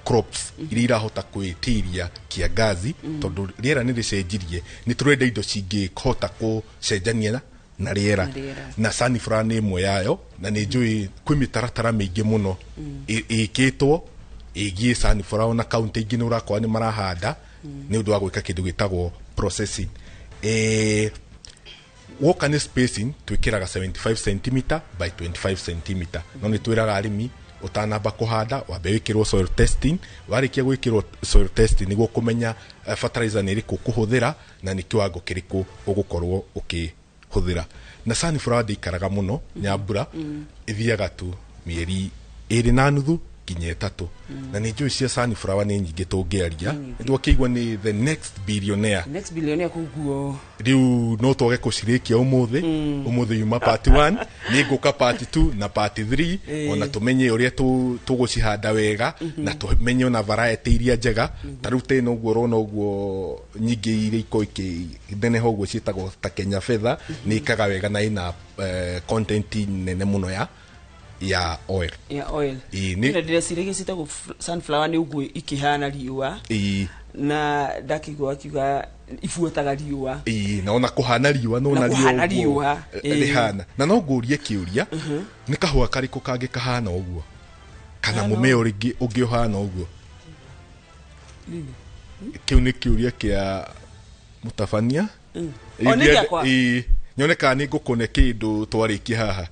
crops iria irahota gwĩtiria kiangazi, tondũ rĩera nĩ rĩcenjirie, nĩ tũrenda indo cingĩhota gũcenjania na rĩera. Na rĩera. Na sunflower nĩ ĩmwe yayo, na nĩ njũĩ kwĩ mĩtaratara mĩingĩ mũno ĩkĩtwo ĩgiĩ sunflower, na kaunti ingĩ nĩ ũrakora nĩ marahanda nĩ ũndũ wa gwĩka kĩndũ gĩtagwo processing. Woka nĩ spacing, twĩkĩraga 75 cm by 25 cm, no nĩ twĩraga arĩmi ũtanamba kũhanda wambe wĩkĩrwo soil testing. Warĩkia gwĩkĩrwo soil testing nĩguo kũmenya fertilizer nĩ ĩrĩkũ ũkũhũthĩra na nĩ kĩwango kĩrĩkũ ũgũkorwo ũkĩhũthĩra. Na sunflower ndĩikaraga mũno, Nyambura. Ĩthiaga tu mĩeri 2.5 nginya 3. Na nĩ njũĩ cia sunflower nĩ nyingĩ tũngĩaria, nĩ twakĩigua nĩ the next billionaire. Next billionaire, koguo Rĩu no twage kũcirĩkia ũmũthĩ. Ũmũthĩ yuma part 1, nĩ ngũka part 2 na part 3. Ona tũmenye ũrĩa tũgũcihanda wega na tũmenye ona variety iria njega. Ta rĩu tena ũguo ũrona ũguo nyingĩ iria ikoragwo ikĩneneha ũguo ciĩtagwo ta Kenya Fedha, nĩ ĩkaga wega na ĩna content nene mũno ya oil. Ya oil. Ĩĩ, na ndĩreciragia ciĩtagwo sunflower nĩ ũguo ikĩhana riũa. Na ndakĩigua akiuga ibuataga riũa. Ĩĩ, na ona kũhana riũa no Na na kũhana ũguo, riũa, ĩĩ. rĩhana. Na no ngũrie kĩũria, nĩ kahũa karĩkũ kangĩ kahana ũguo kana Kahana mũmera ũngĩ ũngĩ ũhana ũguo? Kĩu nĩ kĩũria kĩa mũtabania. O, nĩ gĩakwa? Ĩĩ, nyone kana nĩ ngũkũne kĩndũ twarĩkia haha.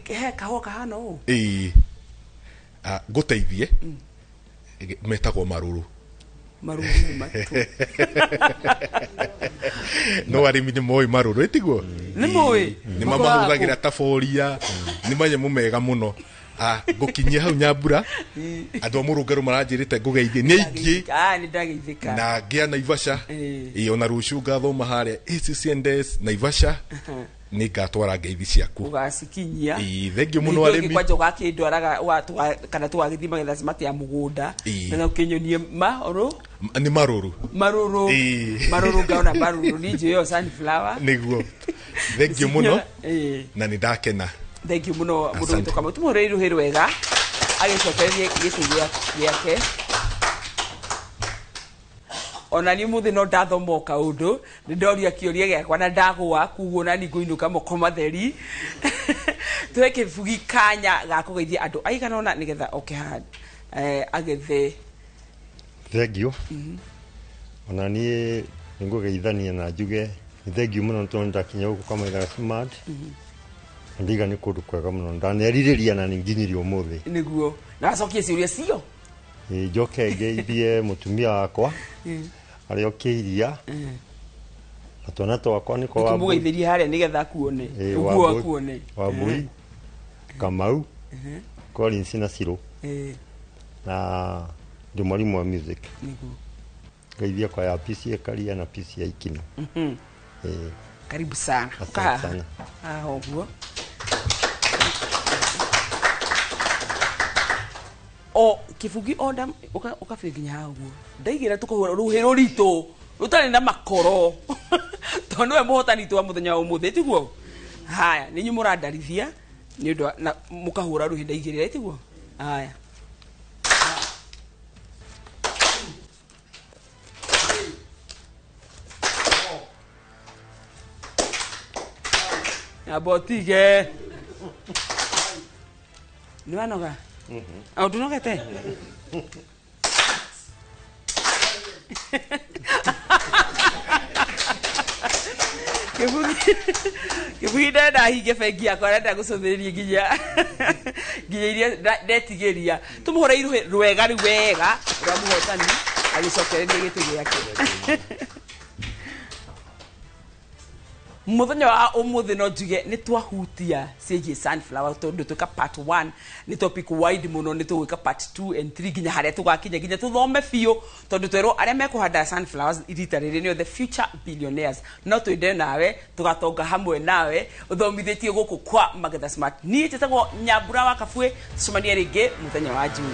He kahũa kahana ũũ? Ĩĩ. Ah, ngũteithie, metagwo marũrũ. Marũrũ nĩ matũ. No arĩmi nĩ moĩ marũrũ, ĩtiguo? Nĩ moĩ. Nĩ Makoragwo mamahũthagĩra ta boria, nĩ manyamũ mega mũno. Ah, ngũkinyia hau Nyambura. Andũ a Mũrũngarũ maranjĩrĩte ngũgeithie nĩ aingĩ. Ah, nĩ ndageithĩka. Na ngĩa Naivasha. Ĩĩ. Ĩĩ, ona rũciũ ngathoma harĩa ACCNDS Naivasha, nĩ ngatwara ngeithi ciaku. Ũgacikinyia. Ĩĩ, thengiũ mũno arĩmi. Kwanja ũgakĩndwaraga kana tũgagĩthiĩ magetha smart ya mũgũnda. Ĩĩ. Na ũkĩnyonie marũ. Nĩ marũrũ. Marũrũ. Ĩĩ. Marũrũ, ngaona marũrũ nĩ njũĩ ĩyo sunflower. Nĩguo, thengiũ mũno. Ĩĩ. Na nĩ ndakena. Thank you mũno mũndũ Asante. witũ Kamau. Tũmũhũrĩre rũhĩ rwega agĩcokererie gĩtĩ gĩake. Ona niĩ mũthĩ no ndathoma o kaũndũ, nĩ ndoria kĩũria gĩakwa na ndagũa, kuguo na niĩ ngũinũka moko matheri. Tũhe Kĩbugi kanya ga kũgeithia andũ aigana ũna nĩgetha oke haha agethe. Thengiũ. Ona niĩ nĩngũgeithania na njuge nĩ thengiũ mũno tondũ ndakinya gũkũ kwa Maithaga Smart. Na ndiga nĩ kũndũ kwega mũno, ndanerirĩria na nĩnginyirie ũmũthĩ. Nĩguo na wacokie ciũria cio. Ĩ, njoke ngeithie mũtumia wakwa arĩa okĩiria na twana twakwa nĩko Wambui. Tũmũgeithĩrie harĩa nĩgetha akuone. Ĩ, Ũguo akuone. Wambui, Kamau, Collins na Cirũ. Na ndĩ mwarimũ wa music. Nĩguo. Ngeithie kwa ya PCA Karia na PCA Ikino. Ĩ. Karibu sana. Asante Ũka sana. Haha ũguo. O Kĩbugi onda ũkabĩ nginya haha ũguo ndaigĩra tũkahũra rũhĩ rũritũ rũtarĩ na makoro tondũ nĩwe mũhotani witũ wa mũthenya wa ũmũthĩ, tiguo? Haya, nĩ inyuĩ mũrandarithia nĩ ũndũ na mũkahũra rũhĩ ndaigĩrĩra, tiguo? Haya. Amba ũtige nĩ wanoga. O ndũnogete. Kĩbugi ndenda hinge bengi yakwa, arenda gũcũthĩrĩria nginya iria ndetigĩria. Tũmũhũre iruhĩ rwega rĩu wega rwa mũhotani agĩcokereria gĩtĩ gĩake. Mũthenya wa ũmũthĩ no njuge nĩ twahutia ciĩgiĩ sunflower, tondũ twĩka part 1 nĩ topic wide mũno, nĩ tũgwĩka part 2 and 3 nginya harĩa tũgakinya, nginya tũthome biũ, tondũ twerwo arĩa mekũhanda sunflowers rita rĩrĩ nĩo the future billionaires. No twende nawe tũgatonga hamwe nawe ũthomithĩtie gũkũ kwa Magetha Smart. Niĩ njĩtagwo Nyambura wa Kabue, tũcemanie rĩngĩ mũthenya wa Juma.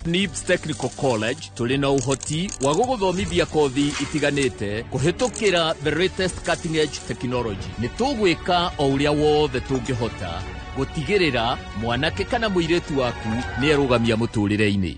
NIBS Technical College tũrĩ na ũhoti wa gũgũthomithia kothi itiganĩte kũhĩtũkĩra the latest cutting edge technology. Nĩ tũgwĩka o ũrĩa wothe tũngĩhota gũtigĩrĩra mwanake kana mũirĩtu waku nĩ erũgamia mũtũrĩre-inĩ.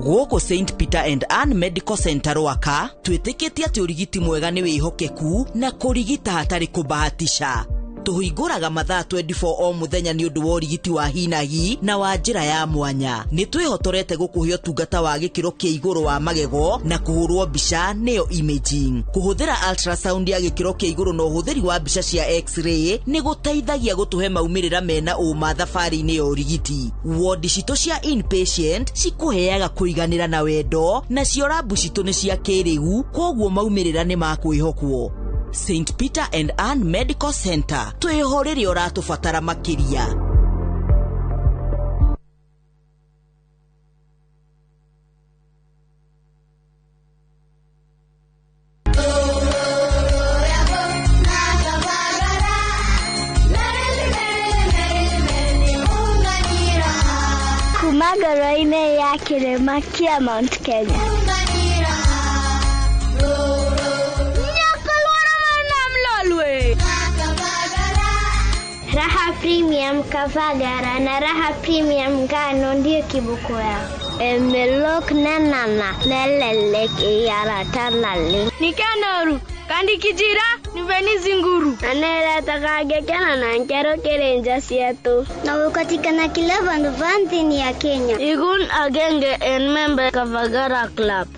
Gũkũ St Peter and Ann Medical Center Rwaka twĩtĩkĩtie atĩ ũrigiti mwega nĩ wĩhokeku na kũrigita hatarĩ kũbahatisha. Tũhingũraga mathaa 24 o mũthenya nĩ ũndũ wa ũrigiti wa hinahi na wa njĩra ya mwanya. Nĩ twĩhotorete gũkũhe ũtungata wa gĩkĩro kĩa igũrũ wa magego na kũhũrwo mbica nĩyo imaging. Kũhũthĩra ultrasound ya gĩkĩro kĩa igũrũ na ũhũthĩri wa mbica cia x-ray nĩ gũteithagia gũtũhe maumĩrĩra mena ũma thabarĩ-inĩ ya ũrigiti. Wodi citũ cia inpatient cikũheaga kũiganĩra na wendo, nacio rabu citũ nĩ cia kĩrĩu, koguo maumĩrĩra nĩ ma kwĩhokwo. St Peter and Ann Medical Center, twĩho rĩrĩa ũratũbatara makĩria. Kuma ngoro-inĩ ya kĩrĩma kĩa Mount Kenya. Raha Raha Premium Kavagara na Raha Premium ngano ndiyo kiboko yao. Emelok nanana nelelek iyaratalale. Nikanoru kandikijira niveni zinguru. Aneretakagekena na nkero kerenja sietu. Na ukatikana kila vandu vanthini ya Kenya. Igun agenge en member Kavagara Club.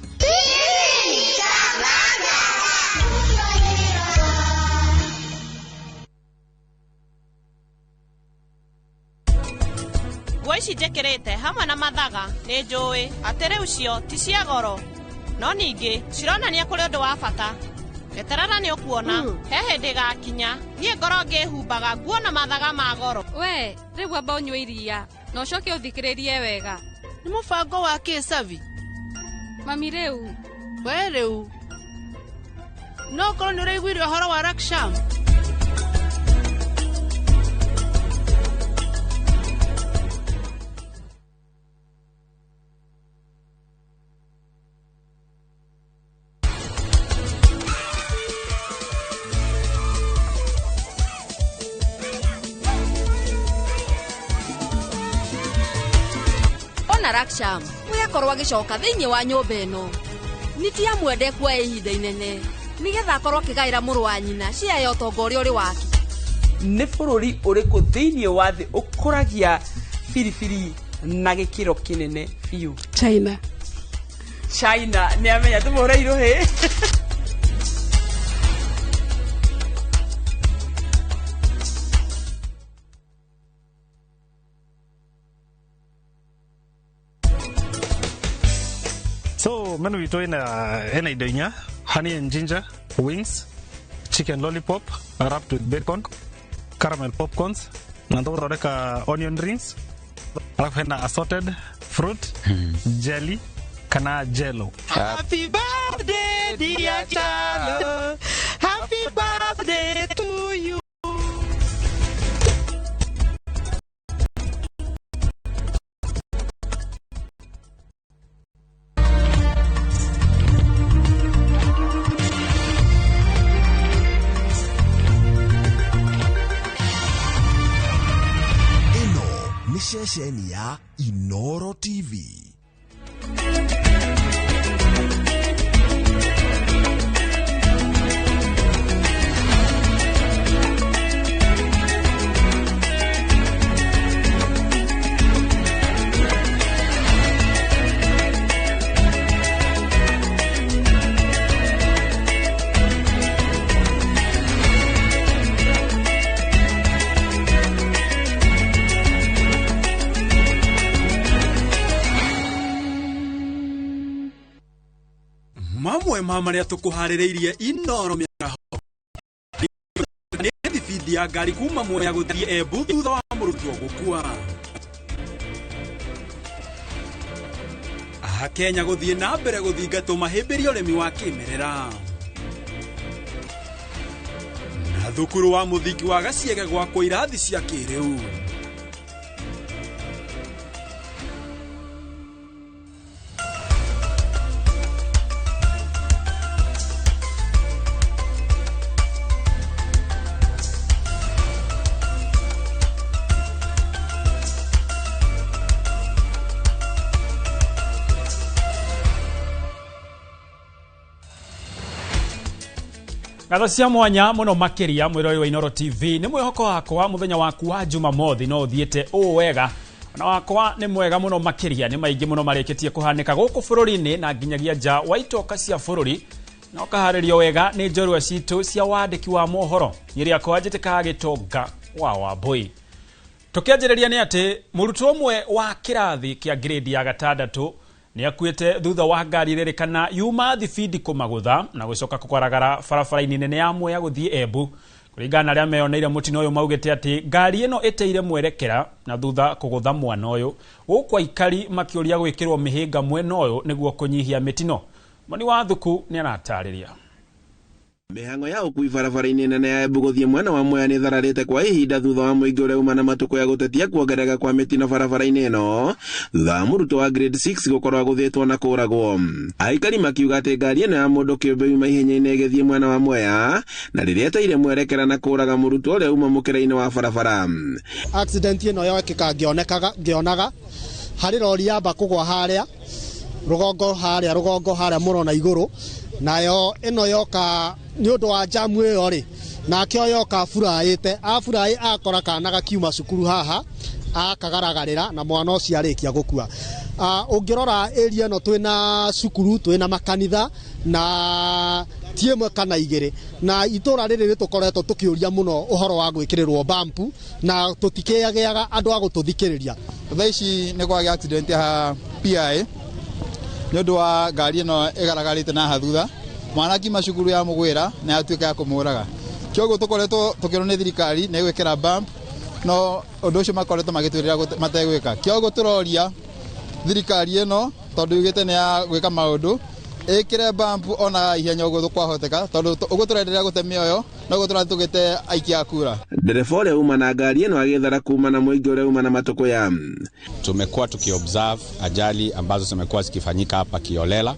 Nguo ici njĩkĩrĩte hamwe na mathaga nĩ njũĩ atĩ rĩu cio ti cia goro no ningĩ cironania kũrĩ ũndũ wa bata eterera nĩ ũkuona he hĩndĩ ĩgakinya niĩ ngorwo ngĩhumbaga nguo na mathaga ma goro. We rĩu amba ũnyue iria na ũcoke ũthikĩrĩrie wega. Nĩ mũbango wa kĩsavi. Mami rĩu we rĩu no ũkorwo nĩ ũraiguire ũhoro wa Raksham. Ona Raksham ũyakorwo agĩcoka thĩinĩ wa nyũmba ĩno nĩ ti amwende kuoya ihinda inene nĩgetha akorwo akĩgaĩra mũrũ wa nyina cia ya ũtonga ũrĩa ũrĩ wake. Nĩ bũrũri ũrĩkũ thĩinĩ wa thĩ ũkũragia biribiri na gĩkĩro kĩnene biũ? China. China nĩ amenya tũmũhũre irũhĩ. So menu witũ ina indo inya: honey and ginger wings, chicken lollipop wrapped with bacon, caramel popcorns, na tũgũthondeka onion rings, alafu hena assorted fruit, jelly kana jello. Happy birthday dear Chalo. Happy birthday to you. Ĩno nĩ ceceni ya Inoro TV. Mamwe ma marĩa tũkũharĩrĩirie Inoro mĩaraho nĩ thibindi ya ngari kuma Mwea gũthiĩ Embu thutha wa mũrutwo gũkua. Akenya gũthiĩ na mbere gũthingatwo mahĩmbĩrie ũrĩmi wa kĩmerera. Na thukuru wa mũthingi wa Gaciege gwakwo irathi cia kĩrĩu. Ngatho cia mwanya muno makiria mwirori wa Inoro TV ni mwihoko wakwa muthenya waku wa Jumamothi no uthiite uu wega ona wakwa ni mwega muno makiria ni maingi muno marikitie kuhanika guku bururi-ini na nginyagia nja wa itoka cia bururi na ukaharirio wega ni njorua citu cia wandiki wa mohoro nyiri yakwa njitikaga gitonga wa Wambui. Tukianjĩrĩria nĩ atĩ mũrutwo ũmwe wa kĩrathi kĩa grade ya gatandatũ nĩ akuĩte thutha wa ngari ĩrerĩkana yuma thibindi kũmagũtha na gũcoka kũgaragara barabara-inĩ nene ya Mwea gũthiĩ Embu. Kũringana na arĩa meyoneire mũtino ũyũ maugĩte atĩ ngari ĩno ĩteire mwerekera na thutha kũgũtha mwana ũyũ, gũkũ aikari makĩũria gwĩkĩrwo mĩhĩnga mwena ũyũ nĩguo kũnyihia mĩtino. Moni wa Thuku nĩ aratarĩria. Mĩhang'o ya ũkui barabara-inĩ nene ya Embu gũthiĩ mwena wa Mwea nĩ ĩthararĩte kwa ihinda thutha wa mũingĩ ũrĩa uma na matukũ ya gũtetia kuongerereka kwa mĩtino barabara-inĩ ĩno thutha wa mũrutwo wa grade 6 gũkorwo agũthĩtwo na kũragwo. Aikari makiuga atĩ ngari ĩno ya mũndũ kĩũmbe yuma ihenya-inĩ ĩgĩthiĩ mwena wa Mwea na rĩrĩa ĩteire mwerekera na kũraga mũrutwo ũrĩa uma mũkĩra-inĩ wa barabara. Accident ĩno yekĩka ngĩonekaga ngĩonaga harĩ rori yamba kũgwa harĩa rũgongo harĩa rũgongo harĩa mũrona igũrũ, nayo ĩno yoka nĩ ũndũ wa jamu ĩyo rĩ, nake yoka aburaĩte aburaĩ akora kana gakiuma cukuru haha akagaragarĩra na mwana ũcio arĩkia gũkua. Ũngĩrora area ĩno twĩna cukuru, twĩna makanitha na ti ĩmwe kana igĩrĩ, na itũra rĩrĩ nĩtũkoretwo tũkĩũria mũno ũhoro wa gwĩkĩrĩrwo bampu na tũtikĩagĩaga andũ a gũtũthikĩrĩria. Thaa ici nĩ kwagĩa accident ya PI nĩ ũndũ wa ngari ĩno ĩgaragarĩte na haha thutha, mwana akiuma cukuru ya mũgwĩra na yatuĩka ya kũmũraga. Kĩoguo tũkoretwo tũkĩrwo nĩ thirikari nĩ gwĩkĩra bump, no ũndũ ũcio makoretwo magĩtwĩrĩra mategwĩka. Kĩoguo tũroria thirikari ĩno tondũ yugĩte nĩ ya gwĩka maũndũ ĩkĩre bump ona ihenya ũguo kwahoteka, tondũ ũguo tũrenderea gũte mĩoyo noguo tũrathiĩ tũgĩte aikia a kura. Ndereba ũrĩa uma na ngari ĩno agĩthara kuma na mũingĩ ũrĩa uma na matukũ ya. Tumekuwa tukiobserve ajali ambazo zimekuwa zikifanyika hapa kiolela.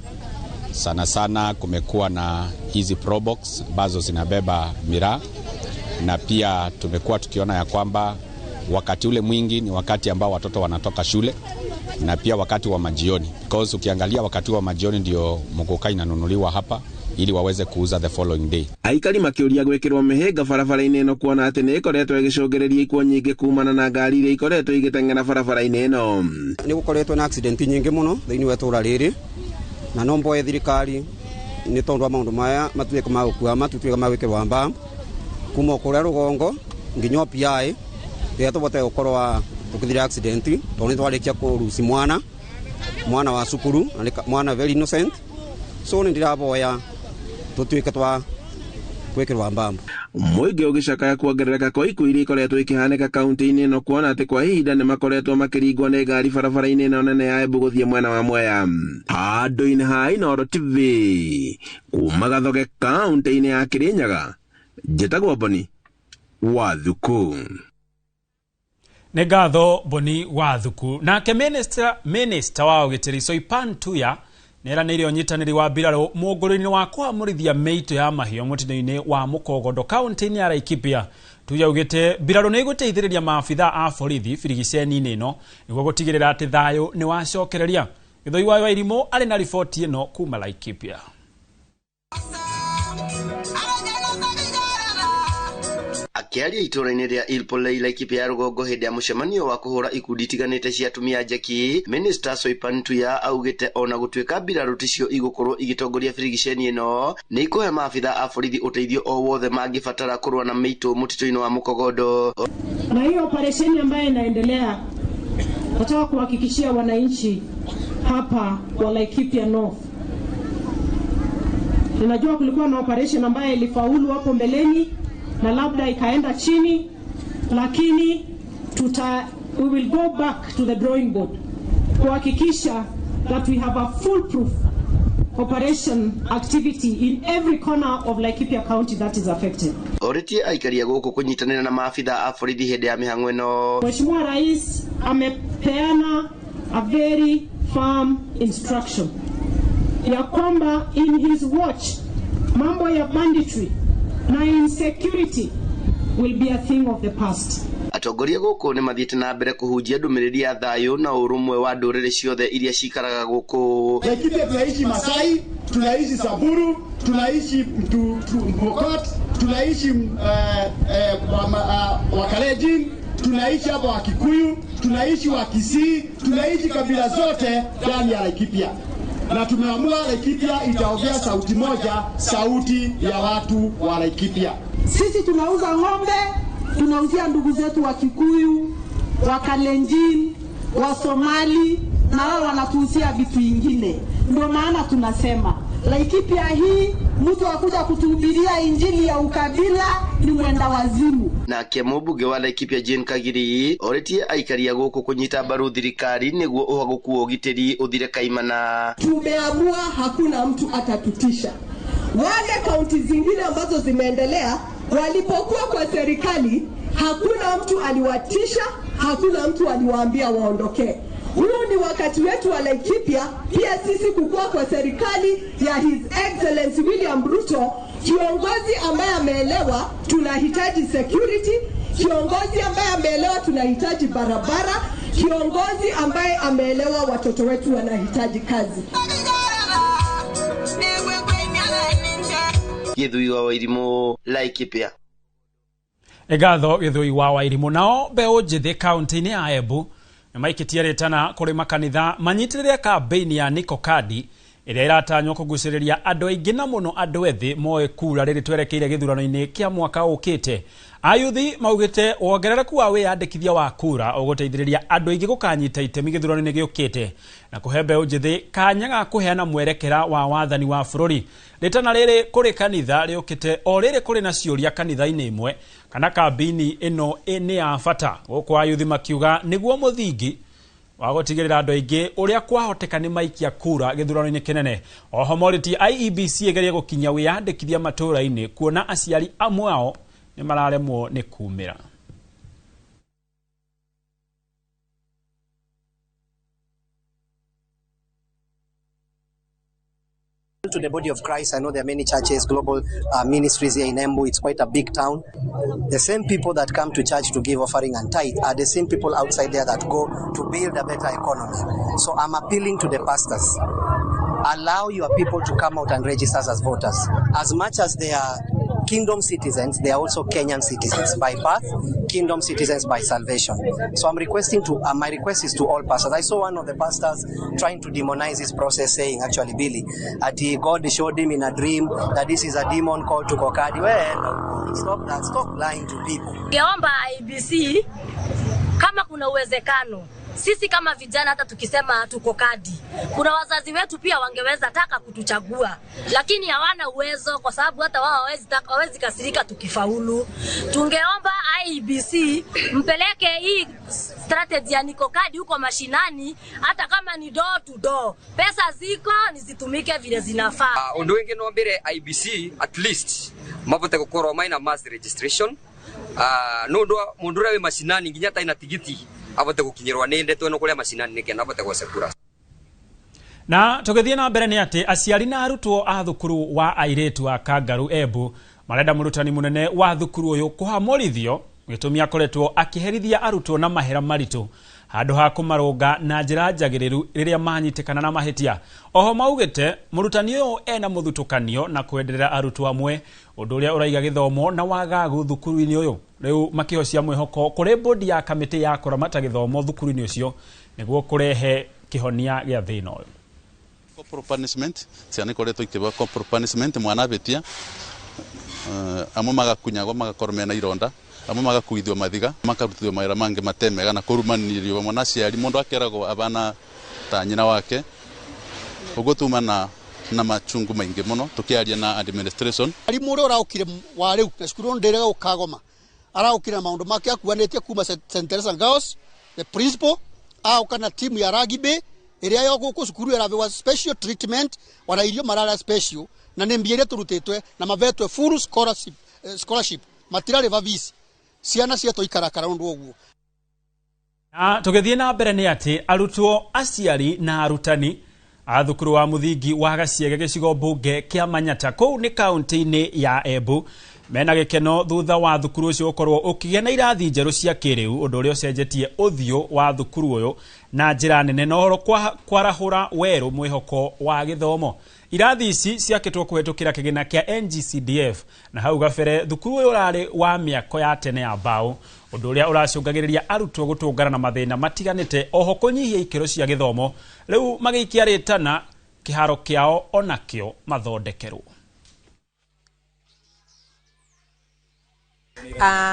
Sana sana kumekuwa na hizi probox ambazo zinabeba miraa, na pia tumekuwa tukiona ya kwamba wakati ule mwingi ni wakati ambao watoto wanatoka shule na pia wakati wa majioni, because ukiangalia wakati wa majioni ndio muguka inanunuliwa hapa ili waweze kuuza the following day. Aikari makĩũria gwĩkĩrwo mĩhĩnga barabara-inĩ ĩno kuona atĩ nĩ ĩkoretwo ĩgĩcũngĩrĩria ikuũ nyingĩ kumana na ngari iria ikoretwo igĩteng'era barabara-inĩ ĩno. Nĩ gũkoretwo na accident nyingĩ mũno thĩinĩ wa itũra rĩrĩ, na no mboe thirikari nĩ tondũ wa maũndũ maya matuĩke ma gũkua matuĩke ma gwĩkĩrwo mbam kuma kũrĩa rũgongo nginya PI rĩrĩa tũbote gũkorwo tũkĩthira accident, tondũ nĩ twarĩkia kũruci mwana wa cukuru na nĩ mwana very innocent, so nĩ ndĩraboya tũtuĩke twa gwĩkĩrwo mbambu. Mũingĩ ũgĩcakaya kuongerereka kwa ikuũ iria ikoretwo ikĩhanĩka kaunti-inĩ ĩno kuona atĩ kwa ihinda nĩ makoretwo makĩringwo nĩ ngari barabara-inĩ ĩno nene ya Embu gũthiĩ mwena wa Mwea. Handũ-inĩ ha Inooro TV kuma Gathoge kaunti-inĩ ya Kirinyaga, njĩtagwo Boni Wathuku. Nĩ ngatho Boni Wathuku. Nake minister wa ũgitĩri Soipan Tuya nĩeranĩire ũnyitanĩri wa mbirarũ mũngũrũ-inĩ wa kũhamũrithia mĩitũ ya mahiũ mũtino-inĩ wa Mũkogondo kaunti-inĩ ya Laikipia. Tuya augĩte mbirarũ nĩ igũteithĩrĩria maabitha a borithi birigiceni-inĩ ĩno nĩguo gũtigĩrĩra atĩ thayũ nĩ wacokereria. Gĩthũi wa Wairimũ arĩ na riboti ĩno kuma Laikipia. Akĩaria itũũra-inĩ rĩa Ilpolei Laikipia ya rũgongo hĩndĩ ya mũcemanio wa kũhũra ikundi itiganĩte cia atumia njeki, Minister Soipan Tuya augĩte ona gũtuĩka mbirarũ ticio igũkorwo igĩtongoria birigiceni ĩno, nĩ ikũhe maabitha a borithi ũteithio o wothe mangĩbatara kũrũa na mĩitũ mũtitũ-inĩ wa Mũkogondo. Na hiyo operesheni ambayo inaendelea, nataka kuhakikishia wananchi hapa wa Laikipia North, ninajua kulikuwa na operation ambayo ilifaulu hapo mbeleni na labda ikaenda chini, lakini we will go back to the drawing board kuhakikisha that we have a foolproof operation activity in every corner of Laikipia County that is affected. Orĩtie aikari a gũkũ kũnyitanĩra na maabitha a borithi hĩndĩ ya mĩhang'o ĩno. Mheshimiwa Rais amepeana a very firm instruction ya kwamba in his watch mambo ya banditry na insecurity will be a thing of the past. Atongoria gũkũ nĩ mathiĩte na mbere kũhunjia ndũmĩrĩri ya thayũ na ũrũmwe wa ndũrĩrĩ ciothe iria cikaraga gũkũ. Laikipia tunaishi Masai, tunaishi Samburu, tunaishi Pokot, tunaishi Wakalenjin, tunaishi hapa Wakikuyu, tunaishi Wakisii, tunaishi kabila zote ndani ya Laikipia. Na tumeamua Laikipia itaongea sauti moja, sauti ya watu wa Laikipia. Sisi tunauza ng'ombe, tunauzia ndugu zetu wa Kikuyu, wa Kalenjin, wa Somali, na wao wanatuuzia vitu vingine. Ndio maana tunasema Laikipia hii mtu akuja kutuhubiria injili ya ukabila ni mwenda wazimu. Nake mũmbunge wa Laikipia Jane Kagiri orĩtie aikari a gũkũ kũnyita mbaru thirikari nĩguo ũhagũku wa ũgitĩri ũthire kaimana. Tumeamua hakuna mtu atatutisha. Wale kaunti zingine ambazo zimeendelea walipokuwa kwa serikali, hakuna mtu aliwatisha, hakuna mtu aliwaambia waondokee. Huu ni wakati wetu wa Laikipia pia sisi kukua kwa serikali ya His Excellency William Ruto, kiongozi ambaye ameelewa tunahitaji security, kiongozi ambaye ameelewa tunahitaji barabara, kiongozi ambaye ameelewa watoto wetu wanahitaji kazi. Githui wa Wairimu, Laikipia. Ngatho Githui wa Wairimu. Nao mbeũ njĩthĩ kaunti-inĩ ya Embu nĩmaikĩtie rĩtana kũrĩ makanitha manyitĩrĩre kambĩini ya Niko Kadi ĩrĩa ĩratanywo kũgucĩrĩria andũ aingĩ na mũno andũ ethĩ moe kura rĩrĩ twerekeire gĩthurano-inĩ kĩa mwaka ũkĩte. Ayuthi maugĩte wongerereku wa wĩyandĩkithia wa kura ũgũteithĩrĩria andũ aingĩ gũkanyita itemi gĩthurano-inĩ gĩũkĩte na kũhe mbeũ njĩthĩ kanya ga kũheana mwerekera wa wathani wa bũrũri. Rĩtana rĩrĩ kũrĩ kanitha rĩũkĩte o rĩrĩ kũrĩ na ciũria kanitha-inĩ imwe kana kambĩini ĩno nĩ ya bata, gũkũ ayuthi makiuga nĩguo mũthingi wa gũtigĩrĩra andũ aingĩ ũrĩa kwahoteka nĩ maikia kura gĩthurano-inĩ kĩnene. Oho morĩtie IEBC ĩgerie gũkinyia wĩyandĩkithia matũũra-inĩ kuona aciari amwe ao nĩ mararemwo nĩ kumĩra. To the body of Christ, I know there are many churches, global ministries here in Embu. It's quite a big town. The same people that come to church to give offering and tithe are the same people outside there that go to build a better economy. So I'm appealing to the pastors. Allow your people to come out and register as voters. As much as they are kingdom citizens, they are also Kenyan citizens by birth, kingdom citizens by salvation. So I'm requesting to, my request is to all pastors. I saw one of the pastors trying to demonize this process, saying, actually, Billy, that God showed him in a dream that this is a demon called to Kokadi. Well, stop that. Stop lying to people. Ningeomba IEBC kama kuna uwezekano, sisi kama vijana hata tukisema tuko kadi, kuna wazazi wetu pia wangeweza taka kutuchagua, lakini hawana uwezo kwa sababu hata wao hawezi kasirika tukifaulu. Tungeomba IEBC mpeleke hii strategy ya Niko Kadi huko mashinani, hata kama ni door to door. Pesa ziko nizitumike vile zinafaa. Undu wingi no mbere IEBC at least mabote gukorwo maina mass registration. No mundu uria wi mashinani nginya ta ina tigiti abote gukinyirwa ni ndeto ino kuria mashinani nikenda abote gwacekura. Na tugithie na mbere ni ati aciari na arutwo a thukuru wa airitu a Kangaru Embu marenda murutani munene wa thukuru uyu kuhamurithio gitumi akoretwo akiherithia arutwo na mahera maritu handu ha kumarunga na njira njagiriru riria manyitikana na mahitia. Oho maugite murutani uyu ena muthutukanio na kwenderera arutwo amwe undu uria uraiga githomo na wagagu thukuru-ini uyu. Riu makihocia mwihoko kuri bodi ya kamiti ya kuramata githomo thukuru-ini ucio niguo kurehe kihonia gia thina uyu. Corporal punishment ciana ikoretwo ikĩbwa corporal punishment mwana abĩtia amwe magakunyagwo magakorwo mena ironda, amwe magakuithio mathiga, makarutithio mawĩra mangĩ matemega na kũrumanĩrio hamwe na aciari. Mũndũ akeragwo abana ta nyina wake ũguo tuma na machungu maingĩ mũno tũkĩaria na administration. Arimũ ũrĩa ũraũkire wa rĩu na cukuru ndĩrega gũkagoma araũkire na maũndũ make akuanĩtie kuma St. Teresa Girls, the principal aũka na timu ya rugby ĩrĩa yo gũkũ cukuru ĩrabewa special treatment wana irio marara special na nĩ mbia iria tũrutĩtwe na mavetwe full scholarship, scholarship matirarĩba fees ciana cietwo ikarakara ũndũ ũguo. Na tũgĩthiĩ na mbere nĩ atĩ arutwo, aciari na arutani a thukuru wa mũthingi wa Gaciege gĩcigo mbunge kĩa Manyata kũu nĩ kaunti-inĩ ya Embu mena gĩkeno thutha wa thukuru ũcio gũkorwo ũkĩgĩa na irathi njerũ cia kĩrĩu, ũndũ ũrĩa ũcenjetie ũthiũ wa thukuru ũyũ na njĩra nene na ũhoro kwarahũra werũ mwĩhoko wa gĩthomo. Irathi ici ciakĩtwo kũhetũkĩra kĩgĩna kĩa NGCDF na hau gabere thukuru ũyũ ũrarĩ wa mĩako ya tene ya mbaũ, ũndũ ũrĩa ũracũngagĩrĩria arutwo gũtũngana na mathĩna matiganĩte oho kũnyihia ikĩro cia gĩthomo. Rĩu magĩikia rĩtana kĩharo kĩao onakĩo mathondekerwo.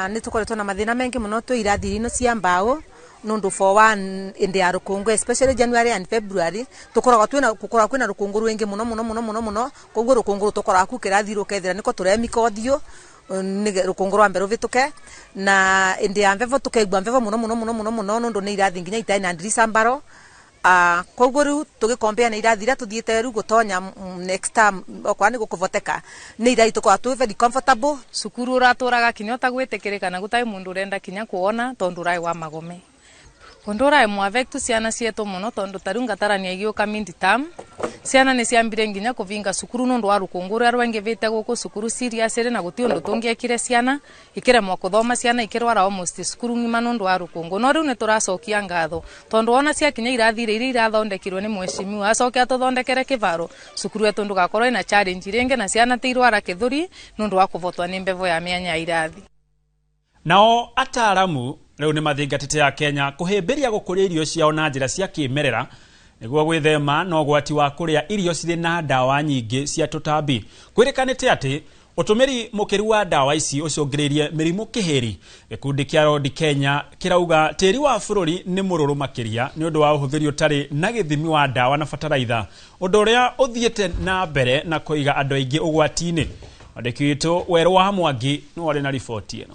Nĩ tũkoretwo na mathĩna maingĩ mũno twĩ irathi ino cia mbaũ nundu for one indi ya rukungu especially January and February tukoragwo twina gukoragwo kwina rukungu rwingi muno muno muno muno muno koguo rukungu ru tukoragwo ku kirathi rukethira niko turemika uthio ni rukungu rwa mbere ruvituke na indi ya mbevo tukaigua mbevo muno muno muno muno muno nundu ni irathi nginya itai na ndirica mbaro Koguo riu tugikombea na irathi iria tuthiite riu gutonya next term okwa ni gukuvoteka ni irathi tukorwa twi very comfortable. Cukuru uraturaga kinya utagwitikirika na gutai mundu urenda kinya kuona tondu urai wa magome undu urai mwavektu ciana cietu muno tondu tariu ngatarania igiuka mid term ciana ni ciambire nginya kuvinga cukuru nundu wa rukungu uria rwaingivite guku cukuru serious ri na guti undu tungiekire ciana ikiremwo kuthoma ciana ikirwara almost cukuru ng'ima nundu wa rukungu. No riu ni turacokia ngatho tondu wona ciakinya irathi iria irathondekirwo ni mweshimiwa acoke atuthondekere kivaro cukuru yetu ndugakorwo ina challenge ringi na ciana ti irwara kithuri nundu wa kuvotwa ni mbevo ya mianya ya irathi. Nao ataaramu riu ni mathingatite ya Kenya kuhimbiria gukuria irio ciao na njira cia kimerera niguo gwithema na ũgwati wa kũrĩa irio cirĩ na ndawa nyingĩ cia tũtambi. Kwĩrĩkanĩte atĩ ũtũmĩri mũkĩru wa ndawa ici ũcũngĩrĩirie mĩrimũ kĩhĩri. Gĩkundi kĩa Rodi Kenya kĩrauga tĩri wa bũrũri nĩ mũrũrũ makĩria nĩ ũndũ wa ũhũthĩri ũtarĩ na gĩthimi wa ndawa na bataraitha, ũndũ ũrĩa ũthiĩte na mbere na kũiga andũ aingĩ ũgwati-inĩ. Mwandĩki witũ Werũ wa Mwangi nĩwe arĩ na riboti ĩno.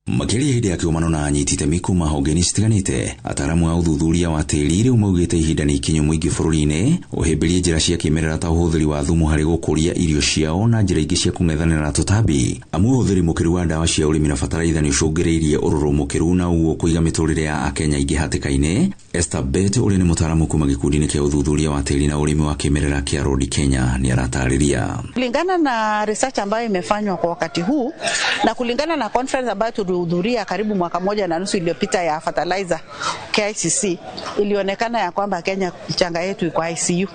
Makĩria hĩndĩ ya kĩgomano na anyiti itemi kuma honge-inĩ citiganĩte, ataaramu a ũthuthuria wa tĩri rĩu maugĩte ihinda nĩ ikinyu mũingĩ bũrũri-inĩ ũhĩmbĩrie njĩra cia kĩmerera ta ũhũthĩri wa thumu harĩ gũkũria irio ciao na njĩra ingĩ cia kũng'ethanĩra na tũtambi. Amu ũhũthĩri mũkĩru wa ndawa cia ũrĩmi na bataraitha nĩ ũcũngĩrĩirie ũrũrũ mũkĩru na ũguo kũiga mĩtũrĩre ya Akenya aingĩ hatĩka-inĩ. Esther Bett ũrĩa nĩ mũtaaramu kuma gĩkundi-inĩ kĩa ũthuthuria wa tĩri na ũrĩmi wa kĩmerera kĩa Rodi Kenya nĩ aratarĩria. Kulingana na research ambayo imefanywa kwa wakati huu na kulingana na conference ambayo tulihudhuria karibu mwaka 1.5 iliyopita ya fertilizer KICC, ilionekana ya kwamba Kenya mchanga yetu iko ICU.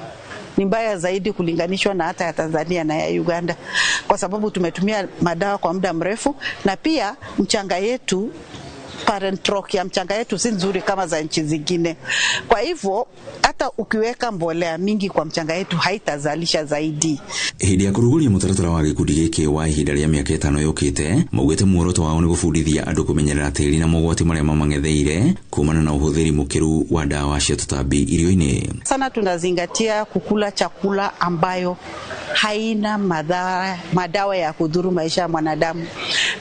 Ni mbaya zaidi kulinganishwa na hata ya Tanzania na ya Uganda, kwa sababu tumetumia madawa kwa muda mrefu, na pia mchanga yetu, parent rock ya mchanga yetu si nzuri kama za nchi zingine. Kwa hivyo hata ukiweka mbolea mingi kwa mchanga yetu haitazalisha zaidi. Hĩndĩ ya kũrugũria mũtaratara wa gĩkundi gĩkĩ wa ihinda rĩa mĩaka 5 yũkĩte, maugĩte muoroto wao nĩ gũbundithia andũ kũmenyerera tĩri na mogwati marĩa mamang'etheire kumana na ũhũthĩri mũkĩru wa ndawa cia tũtambi irio-inĩ. Sana tunazingatia kukula chakula ambayo haina madhara, madawa ya kudhuru maisha ya mwanadamu,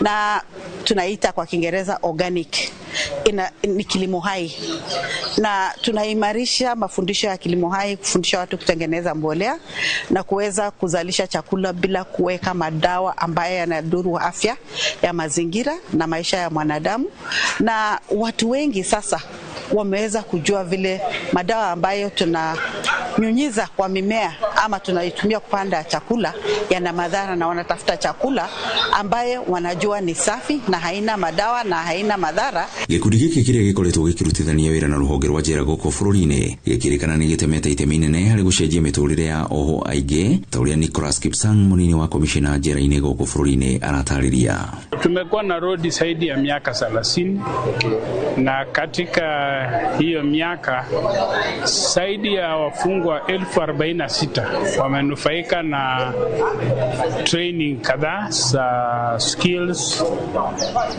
na tunaita kwa Kiingereza organic. Ni kilimo hai, na tunaimarisha mafundisho ya kilimo hai, kufundisha watu kutengeneza mbolea na kuweza kuzalisha chakula bila kuweka madawa ambayo yanadhuru afya ya mazingira na maisha ya mwanadamu. Na watu wengi sasa wameweza kujua vile madawa ambayo tunanyunyiza kwa mimea ama tunaitumia kupanda chakula yana madhara, na wanatafuta chakula ambaye wanajua ni safi na haina madawa na haina madhara. Gĩkundi gĩkĩ kĩrĩa gĩkoretwo gĩkĩrutithania wĩra na rũhonge rwa njera gũkũ bũrũri-inĩ gĩkĩrĩkana nĩ gĩtemete itemi inene harĩ gũcenjia mĩtũrĩre ya oho aingĩ, ta ũrĩa Nicholas Kipsang, mũnini wa komishona njera-inĩ gũkũ bũrũri-inĩ, aratarĩria. Tumekuwa na rodi zaidi ya miaka 30, na katika hiyo miaka zaidi ya wafungwa 46,000 wamenufaika na training kadhaa za skills,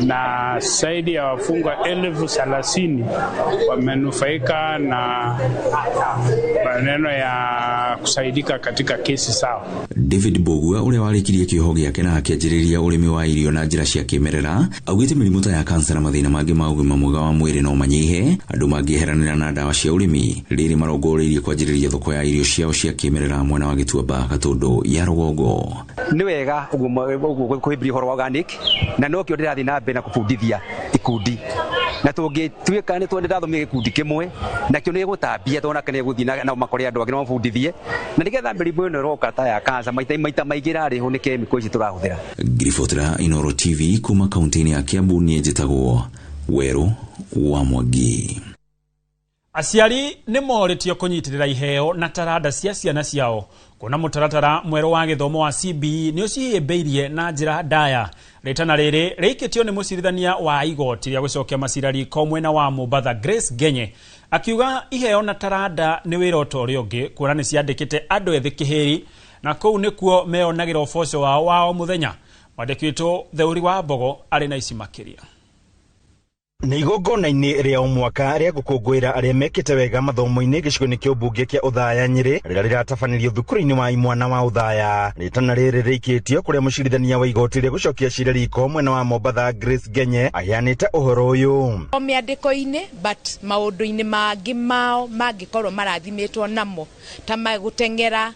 na zaidi ya wafungwa 30,000 wamenufaika na maneno ya kusaidika katika kesi sawa. David Bogua ũrĩa warĩkirie kĩoho gĩake na akĩanjĩrĩria ũrĩmi wa irio na njĩra cia kĩmerera augĩte mĩrimũ ta ya kansa na mathĩna mangĩ ma ũgima mwega wa mwĩrĩ no manyihe andũ mangĩeheranĩra na ndawa cia ũrĩmi. Rĩrĩ marongoreirie kwanjĩrĩria thoko ya irio ciao cia kĩmerera mwena wa Gĩtuamba Gatũndũ ya rũgongo. Nĩ wega ũguo kũhĩmbĩria ũhoro wa organic, na nokĩo ndĩrathiĩ na mbere na kũbundithia ikundi, na tũngĩtuĩka nĩ ndathomire gĩkundi kĩmwe nakĩo nĩ gũtambia tondũ nake nĩ gũthiĩ na makore andũ angĩ na mabundithie, na nĩgetha mĩrimũ ĩno ĩroka ta ya kansa maita maingĩ ĩrarĩhwo nĩ kemiko ici tũrahũthĩra. Ngiribotera Inoro TV kuma kaunti-inĩ ya Kiambu, niĩ njĩtagwo Werũ wa Mwangi. Aciari nĩ morĩtio kũnyitĩrĩra iheo na taranda cia ciana ciao kuona mũtaratara mwerũ wa gĩthomo wa CBE nĩ ũcihĩmbĩirie na njĩra ndaya. Rĩtana rĩrĩ rĩikĩtio nĩ mũcirithania wa igoti rĩa gũcokia macira riko mwena wa Mombatha Grace Ngenye, akiuga iheo na taranda nĩ wĩra ota ũrĩa ũngĩ, kuona nĩ ciandĩkĩte andũ ethĩ kĩhĩri na kũu nĩkuo meonagĩra ũboco wao wa o mũthenya. Mwandĩki witũ Theuri wa Mbogo arĩ na ici makĩria. Nĩ igongona-inĩ rĩa o mwaka rĩa gũkũngũĩra arĩa mekĩte wega mathomo-inĩ gĩcigo-inĩ kĩa ũmbunge kĩa Othaya Nyĩrĩ rĩrĩa rĩratabanĩrio thukuru-inĩ wa imwana wa Othaya. Rĩtana rĩrĩ rĩikĩtio kũrĩa mũcirithania wa igoti rĩa gũcokia cira riko mwena wa Mombatha Grace Ngenye aheanĩte ũhoro ũyũ. O mĩandĩko-inĩ but maũndũ-inĩ mangĩ mao mangĩkorwo marathimĩtwo namo ta gũteng'era,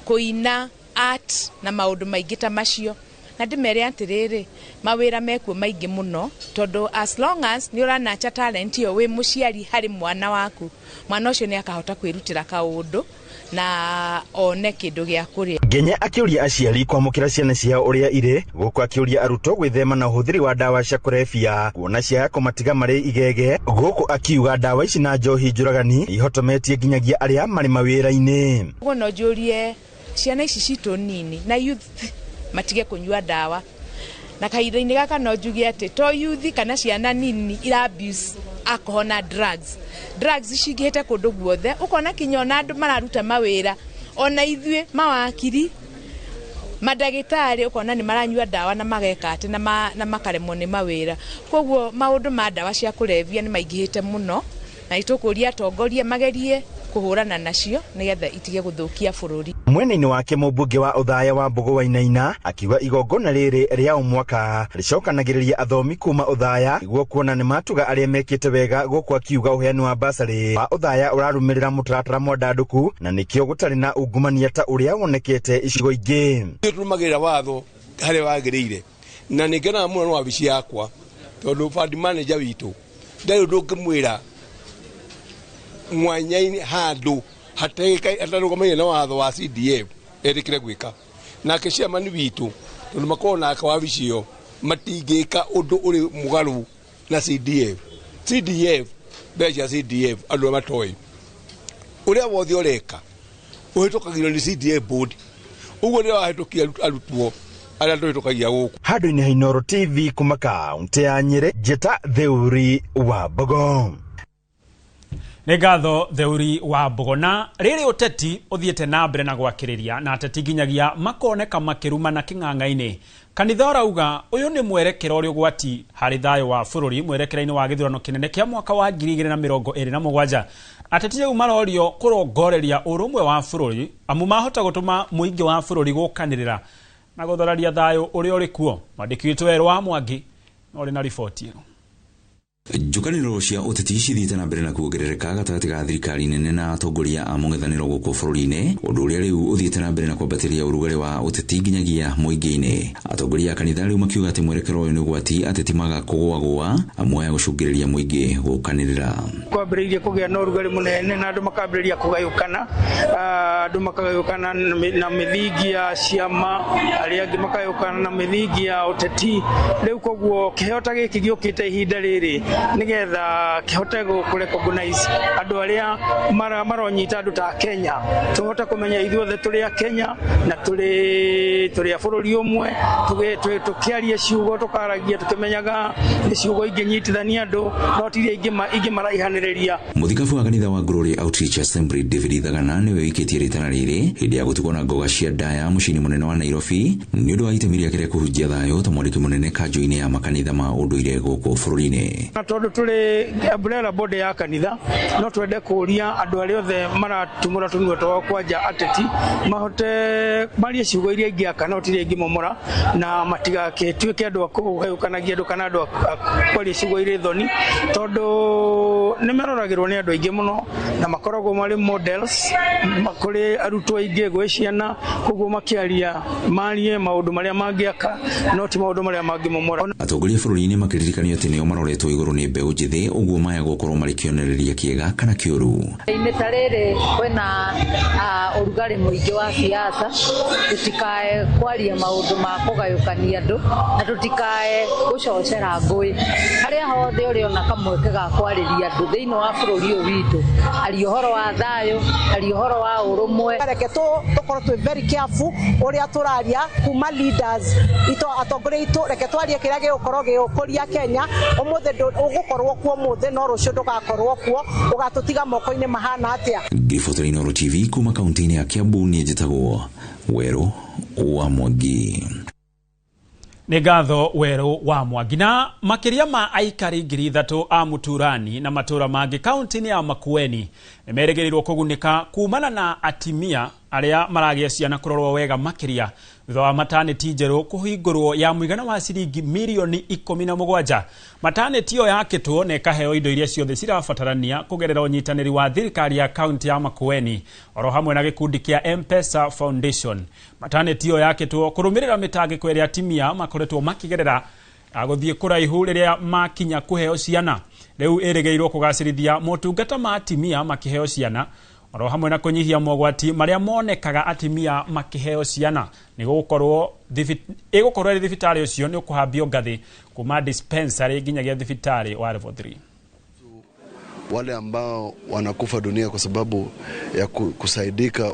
kũina, art na maũndũ maingĩ ta macio. Na ndĩmere atĩrĩrĩ, mawĩra mekuo maingĩ mũno tondũ as long as nĩ ũranacha talent ĩyo wĩ mũciari harĩ mwana waku, mwana ũcio nĩ akahota kwĩrutĩra kaũndũ na one kĩndũ gĩa kũrĩa. Ngenye akĩũria aciari kwamũkĩra ciana ciao ũrĩa irĩ, gũkũ akĩũria arutwo gwĩthema na ũhũthĩri wa ndawa cia kũrebia kuona ciaya kũmatiga marĩ igege, gũkũ akiuga ndawa ici na njohi njũragani ihotometie nginyagia arĩa marĩ mawĩra-inĩ. Ũguo no njũrie ciana ici citũ nini na youth matige kũnyua ndawa, na kahinda-inĩ gaka no njuge atĩ to youth kana ciana nini ira abuse alcohol na drugs. Drugs cingĩhĩte kũndũ guothe, ũkona kinya ona andũ mararuta mawĩra, ona ithuĩ mawakiri, mandagĩtarĩ, ũkona nĩ maranyua ndawa na mageka atĩ na makaremwo nĩ mawĩra. Koguo maũndũ ma ndawa cia kũrebia nĩ maingĩhĩte mũno, na nĩtũkũria atongoria magerie kũhũrana nacio nĩgetha itige gũthũkia bũrũri. Mwena-inĩ wake mũmbunge wa Othaya wa Mbũgũ Wainaina akiuga igongona rĩrĩ rĩa o mwaka rĩcokanagĩrĩria athomi kuma Othaya nĩguo kuona nĩ matuga arĩa mekĩte wega, gũkũ akiuga ũheani wa basarĩ wa Othaya ũrarũmĩrĩra mũtaratara mwandandũku na nĩkĩo gũtarĩ na ungumania ta ũrĩa wonekete icigo ingĩ. Tũrũmagĩrĩra watho harĩa wagĩrĩire, na nĩ ngenaga mũno nĩ wabici yakwa tondũ fund manager witũ ndarĩ ũndũ ũngĩmwĩra mwanya-inĩ handũ hatarũgamaine na watho wa CDF etĩkĩre gwĩka. Nake chairman witũ tondũ makoragwo nake wabici ĩyo matingĩka ũndũ ũrĩ mũgarũ na CDF. CDF, mbeca cia CDF andũ arĩa matoĩ ũrĩa wothe ũreka ũhĩtũkagĩrio nĩ CDF board, ũguo nĩwe wahĩtũkia arutwo arĩa tũhĩtũkagia gũkũ. Handũ-inĩ ha Inooro TV kuma kaũntĩ ya Nyĩrĩ, njĩta Theuri wa Mbogo. Nĩ ngatho Theuri wa Mbogo. Na rĩrĩ ũteti ũthiĩte na mbere na gwakĩrĩria na ateti nginyagia makoneka makĩrumana kĩng'ang'a-inĩ. Kanitha ũrauga ũyũ nĩ mwerekera ũrĩ ũgwati harĩ thayũ wa bũrũri mwerekera-inĩ wa gĩthurano kĩnene kĩa mwaka wa 2027. Ateti rĩu marorio kũrongoreria ũrũmwe wa bũrũri amu mahota gũtũma mũingĩ wa bũrũri gũkanĩrĩra na gũthararia thayũ ũrĩa ũrĩ kuo. Mwandĩki witũ Werũ wa Mwangi no ũrĩ na riboti ĩno. Njũkanĩrĩro cia ũteti cithiĩte na mbere na kuongerereka gatagatĩ ga thirikari nene na atongoria a mũng'ethanĩro gũkũ bũrũri-inĩ, ũndũ ũrĩa rĩu ũthiĩte na mbere na kwambatĩria ũrugarĩ wa ũteti nginyagia mũingĩ-inĩ. Atongoria a kanitha rĩu makiuga atĩ mwerekero ũyũ nĩ ũgwati ateti maga kũgũagũa amwe aya gũcũngĩrĩria mũingĩ gũkanĩrĩra. Kwambĩrĩirie kũgĩa na ũrugarĩ mũnene na andũ makambĩrĩria kũgayũkana, andũ makagayũkana na mĩthingi ya ciama, arĩa angĩ makagayũkana na mĩthingi ya ũteti. Rĩu koguo kĩheo ta gĩkĩ gĩũkĩte ihinda rĩrĩ nĩgetha kĩhote kũ recognize andũ arĩa maronyita andũ ta Kenya, tũhote kũmenya ithuothe tũrĩ a Kenya na tũrĩ a bũrũri ũmwe, tũkĩaria ciugo tũkaragia tũkĩmenyaga nĩ ciugo ingĩnyitithania andũ no ti iria ingĩmaraihanĩrĩria. Mũthikabu wa kanitha wa Glory Outreach Assembly David Thagana nĩwe wĩkĩtie rĩtana rĩrĩ hĩndĩ ya gũtigwo na ngoga cia ndaya mũciĩ-inĩ mũnene wa Nairobi nĩ ũndũ wa itemi rĩake rĩa kũhunjia thayũ ta mwandĩki mũnene kanjũ-inĩ ya makanitha ma ũndũire gũkũ bũrũri-inĩ. Na tondũ tũrĩ umbrella body ya kanitha, no twende kũria andũ arĩa othe maratumũra tũnua twao kwanja ateti mahote marie ciugo iria ingĩaka no ti iria ingĩmomora, na matigagĩtuĩke andũ a kũgayũkanagia andũ kana andũ a kwaria ciugo irĩ thoni, tondũ nĩ maroragĩrwo nĩ andũ aingĩ mũno na makoragwo marĩ models kũrĩ arutwo aingĩ, gwĩ ciana, koguo makĩaria marie maũndũ marĩa mangĩaka no ti maũndũ marĩa mangĩmomora. Atongoria bũrũri-inĩ makĩririkanio atĩ nĩo maroretwo igũrũ nĩ mbeũ njĩthĩ, ũguo maya gũkorwo marĩ kĩonereria kĩega kana kĩũru. Inĩ ta rĩrĩ kwĩna ũrugarĩ mũingĩ wa siasa, tũtikae kwaria maũndũ ma kũgayũkania andũ na tũtikae gũcocera ngũĩ. Harĩa hothe ũrĩona kamweke ga kwarĩria andũ thĩinĩ wa bũrũri ũyũ witũ, aria ũhoro wa thayũ, aria ũhoro wa ũrũmwe. Reke tũkorwo twĩ very careful ũrĩa tũraria kuma leaders itũ, atongoria aitũ, reke twarie kĩrĩa gĩgũkorwo gĩgũkũria Kenya. Ũmũthĩ ũgũkorwo kuo ũmũthĩ no rũciũ ndũgakorwo kuo, ũgatũtiga moko-inĩ mahana atĩa? Ngĩribotera Inooro TV kuma kaunti-inĩ ya Kiambu, niĩ njĩtagwo Werũ wa Mwangi. Nĩ ngatho Werũ wa Mwangi. Na makĩria ma aikari 3,000 a Muturani na matũra mangĩ kaunti-inĩ ya Makueni nĩ merĩgĩrĩirwo kũgunĩka kumana na atimia arĩa maragĩa ciana kũrorwo wega makĩria thutha wa mataneti njerũ kũhingũrwo ya mũigana wa ciringi mirioni 17. Mataneti ĩyo yakĩtwo na ĩkaheo indo iria ciothe cirabatarania kũgerera ũnyitanĩri wa thirikari ya kaunti ya Makueni oro hamwe na gĩkundi kĩa M-Pesa Foundation. Mataneti ĩyo yakĩtwo kũrũmĩrĩra mĩtangĩko ĩrĩa atimia makoretwo makĩgerera gũthiĩ kũraihu rĩrĩa makinya kũheo ciana. Rĩu ĩrĩgĩrĩirwo kũgacĩrithia motungata ma atimia makĩheo ciana oro hamwe na kũnyihia mogwati marĩa monekaga atimia makĩheo ciana. Nĩ gũkorwo ĩgũkorwo ĩrĩ thibitarĩ ũcio nĩ ũkũhambio ngathĩ kuma dispensary nginyagia thibitarĩ wa level 3. Wale ambao wanakufa dunia kwa sababu ya kusaidika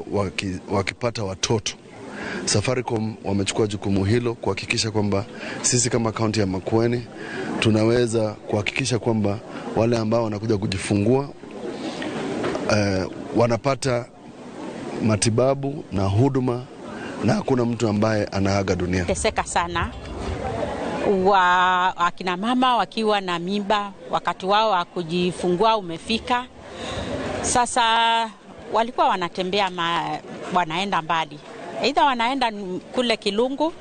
wakipata watoto, Safaricom wamechukua jukumu hilo kuhakikisha kwamba sisi kama kaunti ya Makueni tunaweza kuhakikisha kwamba wale ambao wanakuja kujifungua wanapata matibabu na huduma na hakuna mtu ambaye anaaga dunia. Teseka sana wa akina mama wakiwa na mimba, wakati wao wa kujifungua umefika. Sasa walikuwa wanatembea wanaenda mbali, either wanaenda kule Kilungu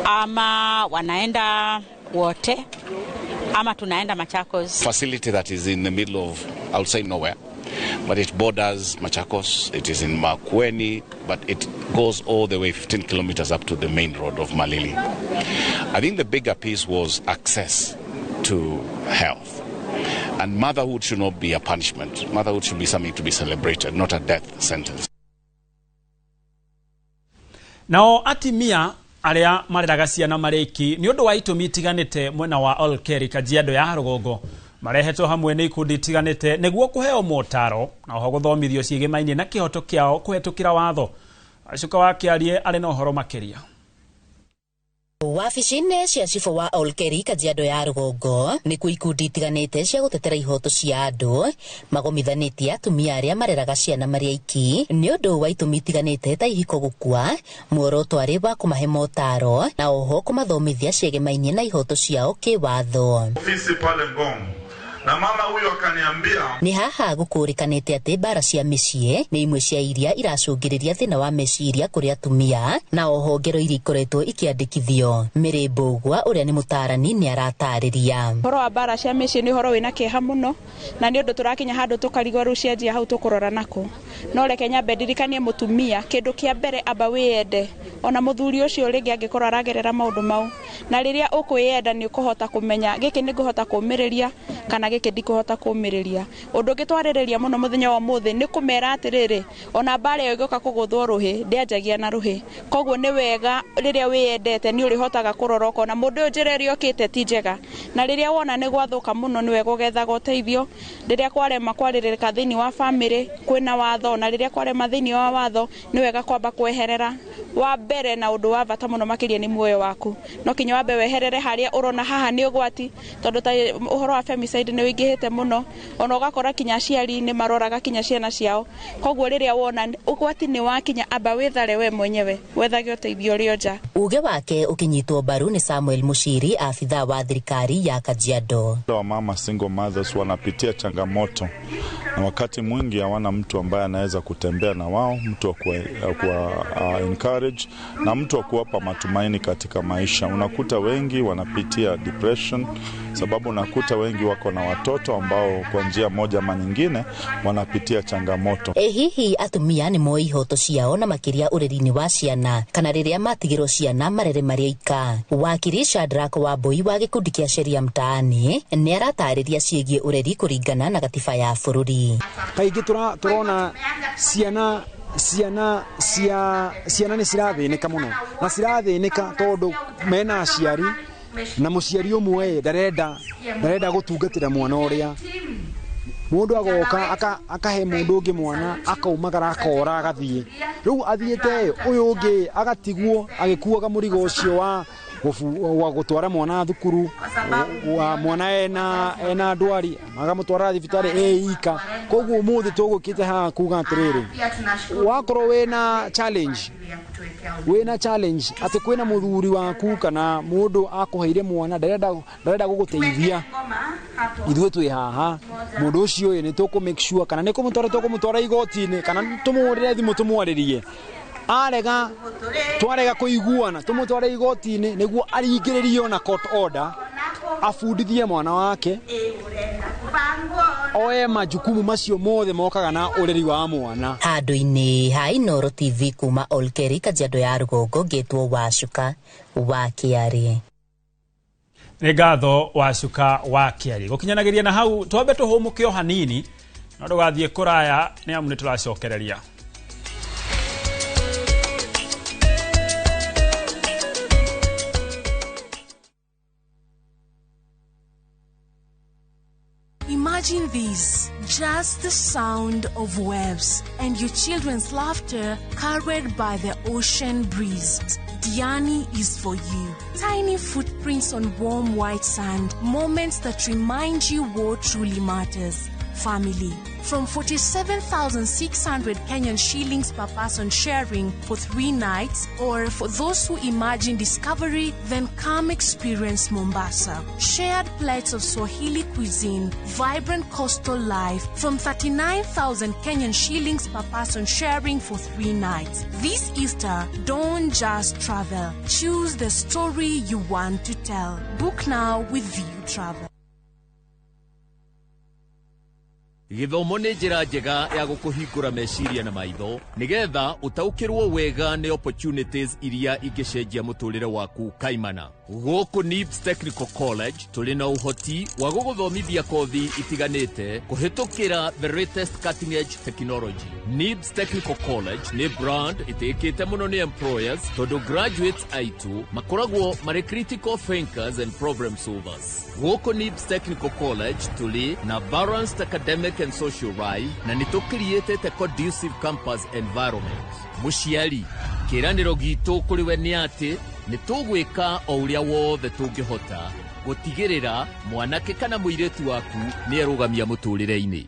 ama wanaenda wote ama tunaenda Machakos. Facility that is in the middle of, I would say, nowhere, but it borders Machakos, it is in Makueni, but it goes all the way 15 kilometers up to the main road of Malili. I think the bigger piece was access to health. And motherhood should not be a punishment. Motherhood should be something to be celebrated, not a death sentence. Nao atimia arĩa mareraga ciana marĩki nĩ ũndũ wa itũmi itiganĩte mwena wa Olkeri Kajiado ya rũgongo marehetwo hamwe nĩ ikundi itiganĩte nĩguo kũheo motaro na oho gũthomithio ciĩgĩmainie na kĩhoto kĩao kũhetũkĩra watho. Acuka wa Kĩarie arĩ na ũhoro makĩria. Wabici-inĩ cia cibũ wa Olkeri Kajiado ya rũgongo nĩkuo ikundi itiganĩte cia gũtetera ihoto cia andũ magomithanĩtie atumia arĩa mareraga ciana marĩ aiki nĩ ũndũ wa itũmi itiganĩte ta ihiko gũkua, muoroto arĩ wa kũmahe motaro na oho kũmathomithia ciĩgemainie na ihoto ciao kĩwatho. Ofisi pale Ngong na mama huyo akaniambia nĩ haha gũkũrĩkanĩte atĩ mbara cia mĩciĩ nĩ imwe cia iria iracũngĩrĩria thĩna wa meciria kũrĩ atumia na oho ngero iria ikoretwo ikĩandĩkithio. Mary Mbũgua ũrĩa nĩ mũtaarani nĩ aratarĩria. Ũhoro wa mbara cia mĩciĩ nĩ ũhoro wĩna kĩeha mũno na nĩ ũndũ tũrakinya handũ tũkarigwo rĩu cianjia hau tũkũrora nako. No reke nyambe ndirikanie mũtumia kĩndũ kĩa mbere amba wĩyende ona mũthuri ũcio rĩngĩ angĩkorwo aragerera maũndũ mau, na rĩrĩa ũkwĩyenda nĩ ũkũhota kũmenya gĩkĩ nĩ ngũhota kũmĩrĩria kana gĩkĩ ndikũhota kũmĩrĩria. Ũndũ ũngĩ twarĩrĩria mũno mũthenya wa ũmũthĩ nĩ kũmera atĩrĩrĩ, ona mbara ĩyo ĩgĩũka kũgũthwo rũhĩ ndĩanjagia na rũhĩ. Koguo nĩ wega rĩrĩa wĩyendete nĩ ũrĩhotaga kũrora ũkona mũndũ ũyũ njĩra ĩrĩa okĩte ti njega, na rĩrĩa wona nĩ gwathũka mũno nĩ wega ũgethaga ũteithio. Rĩrĩa kwarema kwarĩrĩka thĩinĩ wa bamĩrĩ kwĩna watho, na rĩrĩa kwarema thĩinĩ wa watho nĩ wega kwamba kweherera. Wa mbere na ũndũ wa bata mũno makĩria nĩ muoyo waku, no kinya wambe weherere harĩa ũrona haha nĩ ũgwati, tondũ ta ũhoro wa femicide nĩ wĩingĩhĩte mũno, ona ũgakora kinya aciari nĩ maroraga kinya ciana ciao. Koguo rĩrĩa wona ũgwati nĩ wakinya amba wĩthare we mwenyewe wethage ũteithio ũrĩa nja. Uge wake ũkĩnyitwo mbaru nĩ Samuel Mushiri, afitha wa thirikari ya Kajiado. Wamama single mothers wanapitia changamoto na wakati mwingi hawana mtu ambaye anaweza kutembea na wao, mtu wa kuwa encourage na mtu wa kuwapa matumaini katika maisha. Unakuta wengi wanapitia depression sababu unakuta wengi wako na watoto ambao kwa njia moja ama nyingine wanapitia changamoto. Hihi atumia nĩ moĩ ihoto ciao na makĩria ũreri-inĩ wa ciana kana rĩrĩa matigĩrwo ciana marere marĩ aika. Wakiri Shadrack Wambui wa gĩkundi kĩa Sheria Mtaani nĩ aratarĩria ciĩgiĩ ũreri kũringana na gatiba ya bũrũri. Kaingĩ tũrona ciana nĩ cirathĩnĩka mũno na cirathĩnĩka tondũ mena aciari na mũciari ũmwe ndarenda gũtungatĩra mwana ũrĩa. Mũndũ agoka akahe mũndũ ũngĩ mwana akaumagara akora agathiĩ, rĩu athiĩte ũyũ ũngĩ agatigwo agĩkuaga mũrigo ũcio wa Wa gũtwara mwana thukuru, wa mwana ena ndwari magamũtwara thibitarĩ ĩ ika. Koguo ũmũthĩ tũgũkĩte haha kuga atĩrĩrĩ, wakorwo wĩna challenge atĩ kwĩna mũthuri waku kana mũndũ akũheire mwana ndarenda gũgũteithia, ithuĩ twĩ haha. Mũndũ ũcio ĩ nĩ tũkũ make sure kana nĩ kũmũtwara tũkũmũtwara igoti-inĩ kana tũmũhũrĩre thimũ tũmwarĩrie. Arega twarega kũiguana tũmũtware igoti-inĩ nĩguo aringĩrĩrio na court order abundithie mwana wake oe majukumu macio mothe mokaga na ũreri wa mwana. Handũ-inĩ ha Inooro TV kuma Olkeri, Kajiado ya Rũgongo, ngĩtwo Wacuka wa Kĩarĩ. Nĩ ngatho Wacuka wa Kĩarĩ. Gũkinyanagĩria na hau twambe tũhũmũke o hanini, no ndũgathiĩ kũraya nĩ amu nĩ tũracokereria. Imagine this, just the sound of waves and your children's laughter carried by the ocean breeze. Diani is for you. Tiny footprints on warm white sand, moments that remind you what truly matters. Family. From 47,600 Kenyan shillings per person sharing for 3 nights, or for those who imagine discovery, then come experience Mombasa. Shared plates of Swahili cuisine, vibrant coastal life, from 39,000 Kenyan shillings per person sharing for 3 nights. This Easter, don't just travel. Choose the story you want to tell. Book now with View Travel. Gĩthomo nĩ njĩra njega ya gũkũhingũra meciria na maitho nĩgetha ũtaũkĩrwo wega nĩ opportunities iria ingĩcenjia mũtũrĩre waku kaimana. Gũkũ NIBS Technical College tũrĩ na ũhoti wa gũgũthomithia kothi itiganĩte kũhĩtũkĩra the latest cutting edge technology. NIBS Technical College nĩ brand ĩtĩkĩte mũno nĩ employers tondũ graduates aitũ makoragwo marĩ critical thinkers and problem solvers. Gũkũ NIBS Technical College tũrĩ na balanced academic and social life na nĩ tũcreatĩte conducive campus environment. Mũciari, kĩĩranĩro gitũ kũrĩ we nĩ atĩ nĩ tũgwĩka o ũrĩa wothe tũngĩhota gũtigĩrĩra mwanake kana mũirĩtu waku nĩ erũgamia mũtũrĩre-inĩ.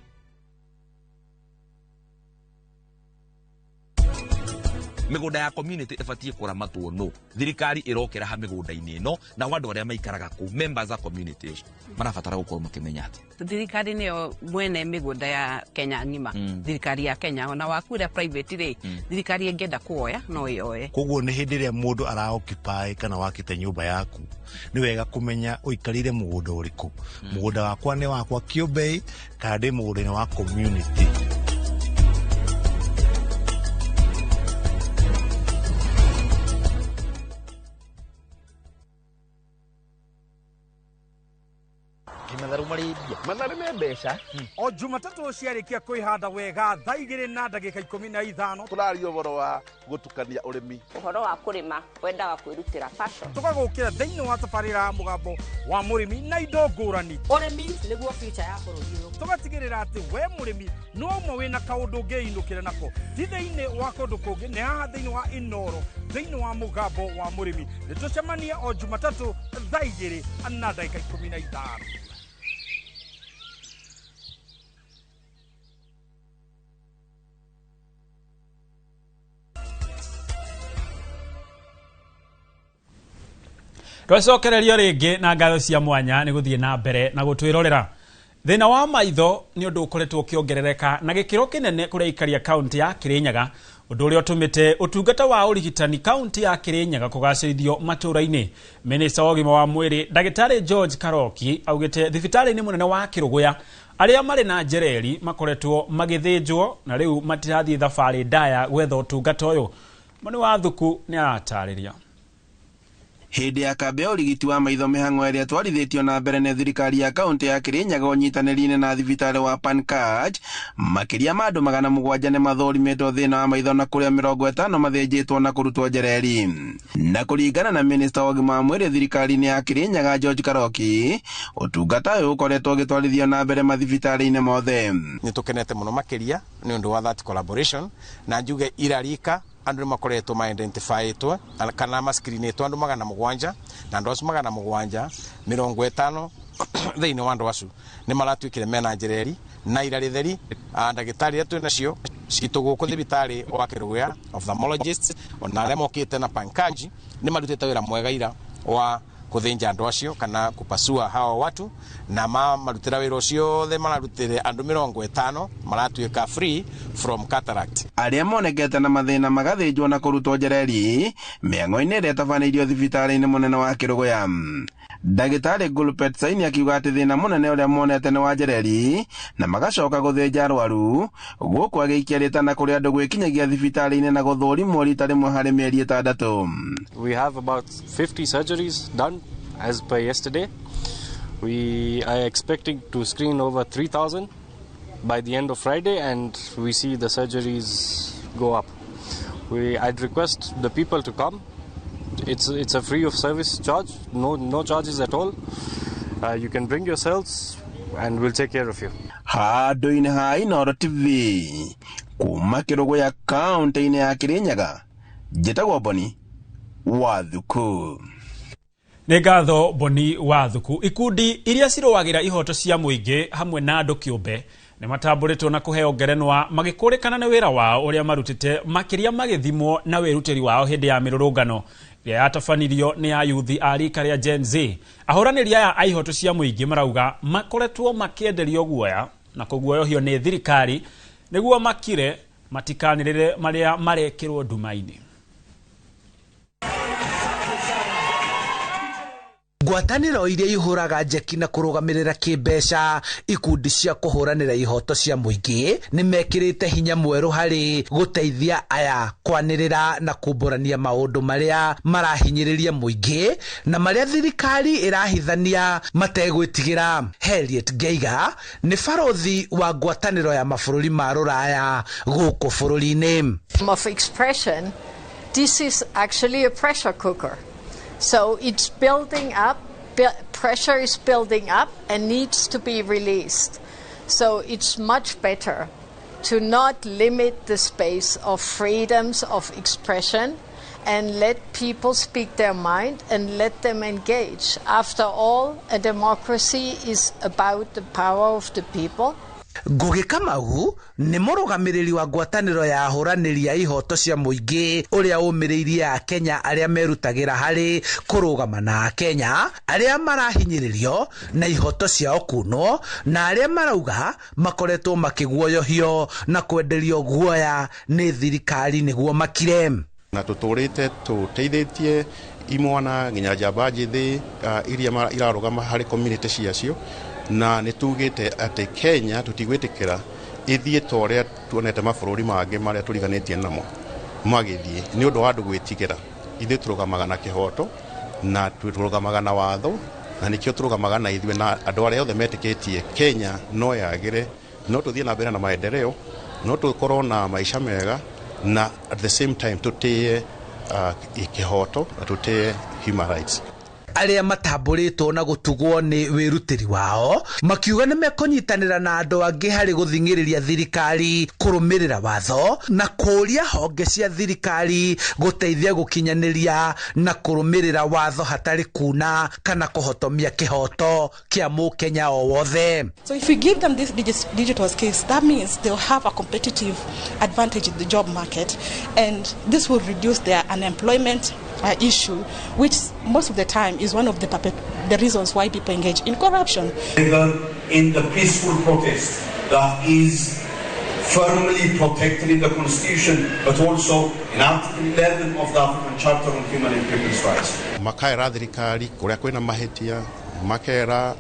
Mĩgũnda ya community ĩbatiĩ kũramatwo nũ? Thirikari ĩrokera ha mĩgũnda-inĩ ĩno, na andũ arĩa maikaraga kũu, members a community ũcio marabatara gũkorwo makĩmenya atĩ thirikari nĩyo mwene mĩgũnda ya Kenya ng'ima. Thirikari ya Kenya ona waku ĩrĩa private rĩ, thirikari ĩngĩenda kuoya no ĩyoe. Koguo nĩ hĩndĩ ĩrĩa mũndũ ara occupy kana wakĩte nyũmba yaku, nĩ wega kũmenya ũikarĩire mũgũnda ũrĩkũ. Mũgũnda wakwa nĩ wakwa kĩũmbe kana ndĩ mũgũnda-inĩ wa community. Matharu marĩ matharu me mbeca. O Jumatatũ ciarĩkia kwĩhanda wega thaa 2:15 tũraria ũhoro wa gũtukania ũrĩmi, ũhoro wa kũrĩma wendaga kwĩrutĩra passion. Tũgagũkĩra thĩinĩ wa tabarĩra ya mũgambo wa mũrĩmi na indo ngũrani. Ũrĩmi nĩguo future ya bũrũri ũyũ. Tũgatigĩrĩra atĩ we mũrĩmi no ũmwe wĩna kaũndũ ũngĩinũkĩra nako, ti thĩinĩ wa kũndũ kũngĩ, nĩ haha thĩinĩ wa Inooro, thĩinĩ wa mũgambo wa mũrĩmi. Nĩtũcemanie o Jumatatũ thaa 2:15. Twacokererio rĩngĩ na ngatho cia mwanya nĩ gũthiĩ na mbere na gũtwĩrorera. Thĩna wa maitho nĩ ũndũ ũkoretwo ũkĩongerereka na gĩkĩro kĩnene kũrĩa ikaria kaunti ya Kirinyaga, ũndũ ũrĩa ũtũmĩte ũtungata wa ũrigitani kaunti ya Kirinyaga kũgacĩrithio matũũra-inĩ. Minista wa ũgima wa mwĩrĩ Ndagĩtarĩ George Karoki augĩte thibitarĩ-inĩ mũnene wa Kĩrũgũya arĩa marĩ na njereri makoretwo magĩthĩnjwo na rĩu matirathiĩ thabarĩ ndaya gwetha ũtungata ũyũ. Mũnĩ wa Thuku nĩ aratarĩria. Hĩndĩ ya kambĩ ya ũrigiti wa maitho mĩhang'o ĩrĩa twarithĩtio na mbere nĩ thirikari ya kaunti ya Kirinyaga ũnyitanĩri-inĩ na thibitarĩ wa Pankaj, makĩria ma andũ 700 nĩ mathũrimĩtwo thĩna wa maitho na kũrĩa 50 mathĩnjĩtwo na kũrutwo njereri. Na kũringana na minista wa ũgima wa mwĩrĩ thirikari-inĩ ya Kirinyaga George Karoki, ũtungata ũyũ ũkoretwo ũgĩtwarithio na mbere mathibitarĩ-inĩ mothe. Nĩ tũkenete mũno makĩria nĩ ũndũ wa that collaboration, na njuge irarika Andũ nĩ makoretwo ma identifyĩtwo kana mascreenĩtwo andũ 700, na andũ acio 750 thĩinĩ wa andũ acio nĩ maratuĩkire mena njereri na ira rĩtheri. Ndagĩtarĩ iria twĩ nacio citũ gũkũ thibitarĩ wa Kĩrũgũya, ophthalmologists, ona arĩa mokĩte na Pankaji, nĩ marutĩte wĩra mwega ira wa kũthĩnja andũ acio kana kupasua hawa watu, na mamarutĩra wĩra ũcio othe mararutĩre andũ 50 maratuĩka free from cataract. Arĩa monekete na mathĩna magathĩnjwo na kũrutwo njereri mĩang'o-inĩ ĩrĩa ĩtabanĩirio thibitarĩ-inĩ mũnene wa Kĩrũgũya. Ndagĩtarĩ Gulpet Saini akiuga atĩ thĩna mũnene ũrĩa monete nĩ wa njereri na magacoka gũthĩnja arwaru, gũkũ agĩikia rĩtana kũrĩ andũ gwĩkinyagia thibitarĩ-inĩ na gũthũrimwo rita rĩmwe harĩ mĩeri 6. We have about 50 surgeries done as per yesterday. We are expecting to screen over 3,000 by the end of Friday, and we see the surgeries go up. I'd request the people to come. It's a free of service charge, no charges at all. You can bring yourselves and we'll take care of you. Handũ-inĩ ha Inooro TV kuma Kĩrũgũya kaũntĩ-inĩ ya Kĩrĩnyaga, njĩtagwo Boni Wathuku. Nĩ ngatho Boni Wathuku. Ikundi iria cirũagĩra ihoto cia mũingĩ hamwe na andũ kĩũmbe nĩ matambũrĩtwo na kũheo ngerenwa magĩkũrĩkana nĩ wĩra wao ũrĩa marutĩte, makĩria magĩthimwo na wĩrutĩri wao hĩndĩ ya mĩrũrũngano ĩrĩa yatabanirio nĩ ayuthi a rika rĩa Gen Z. Ahũranĩri aya a ihoto cia mũingĩ marauga makoretwo makĩenderio guoya na kũguoyohio nĩ thirikari nĩguo makire matikanĩrĩre marĩa marekĩrwo nduma-inĩ. Ngwatanĩro iria ihũraga njeki na kũrũgamĩrĩra kĩmbeca ikundi cia kũhũranĩra ihoto cia mũingĩ nĩ mekĩrĩte hinya mwerũ harĩ gũteithia aya kwanĩrĩra na kumbũrania maũndũ marĩa marahinyĩrĩria mũingĩ na marĩa thirikari ĩrahithania mategwĩtigĩra. Harriet Geiger nĩ barothi wa ngwatanĩro ya mabũrũri ma Rũraya gũkũ bũrũri-inĩ. Of expression, this is actually a pressure cooker. So it's building up, pressure is building up and needs to be released. So it's much better to not limit the space of freedoms of expression and let people speak their mind and let them engage. After all, a democracy is about the power of the people. Ngugi Kamau nĩ mũrũgamĩrĩri wa ngwatanĩro ya ahũranĩri a ihoto cia mũingĩ ũrĩa ũmĩrĩirie Akenya arĩa merutagĩra harĩ kũrũgama na Akenya arĩa marahinyĩrĩrio na ihoto ciao kunwo na arĩa marauga makoretwo makĩguoyohio na kwenderio guoya nĩ thirikari nĩguo makire. Na tũtũrĩte tũteithĩtie imwana nginya njamba njĩthĩ iria irarũgama harĩ community ciacio, na nĩ tugĩte atĩ Kenya tũtigwĩtĩkĩra ithiĩ ta ũrĩa tuonete mabũrũri mangĩ marĩa tũriganĩtie namo magĩthiĩ nĩ ũndũ wa andũ gwĩtigĩra. Ithuĩ tũrũgamaga na kĩhoto na tũrũgamaga na watho, na nĩkĩo tũrũgamaga na ithuĩ na andũ arĩa othe metĩkĩtie Kenya no yagĩre, no tũthiĩ na mbere na maendeleo, no tũkorwo na maica mega, na at the same time tũtĩe kĩhoto na tũtĩe human rights. Arĩa matambũrĩtwo na gũtugwo nĩ wĩrutĩri wao makiuga nĩ mekũnyitanĩra na andũ angĩ harĩ gũthing'ĩrĩria thirikari kũrũmĩrĩra watho na kũũria honge cia thirikari gũteithia gũkinyanĩria na kũrũmĩrĩra watho hatarĩ kuna kana kũhotomia kĩhoto kĩa mũkenya o wothe. So if we give them these digital skills, that means they'll have a competitive advantage in the job market, and this will reduce their unemployment issue, which most of the time is one of the reasons why people engage in corruption. In the peaceful protest that is firmly protected in the Constitution, but also in Article 11 of the African Charter on Human and People's Rights. Makaera thirikari kuria kwina mahitia, makera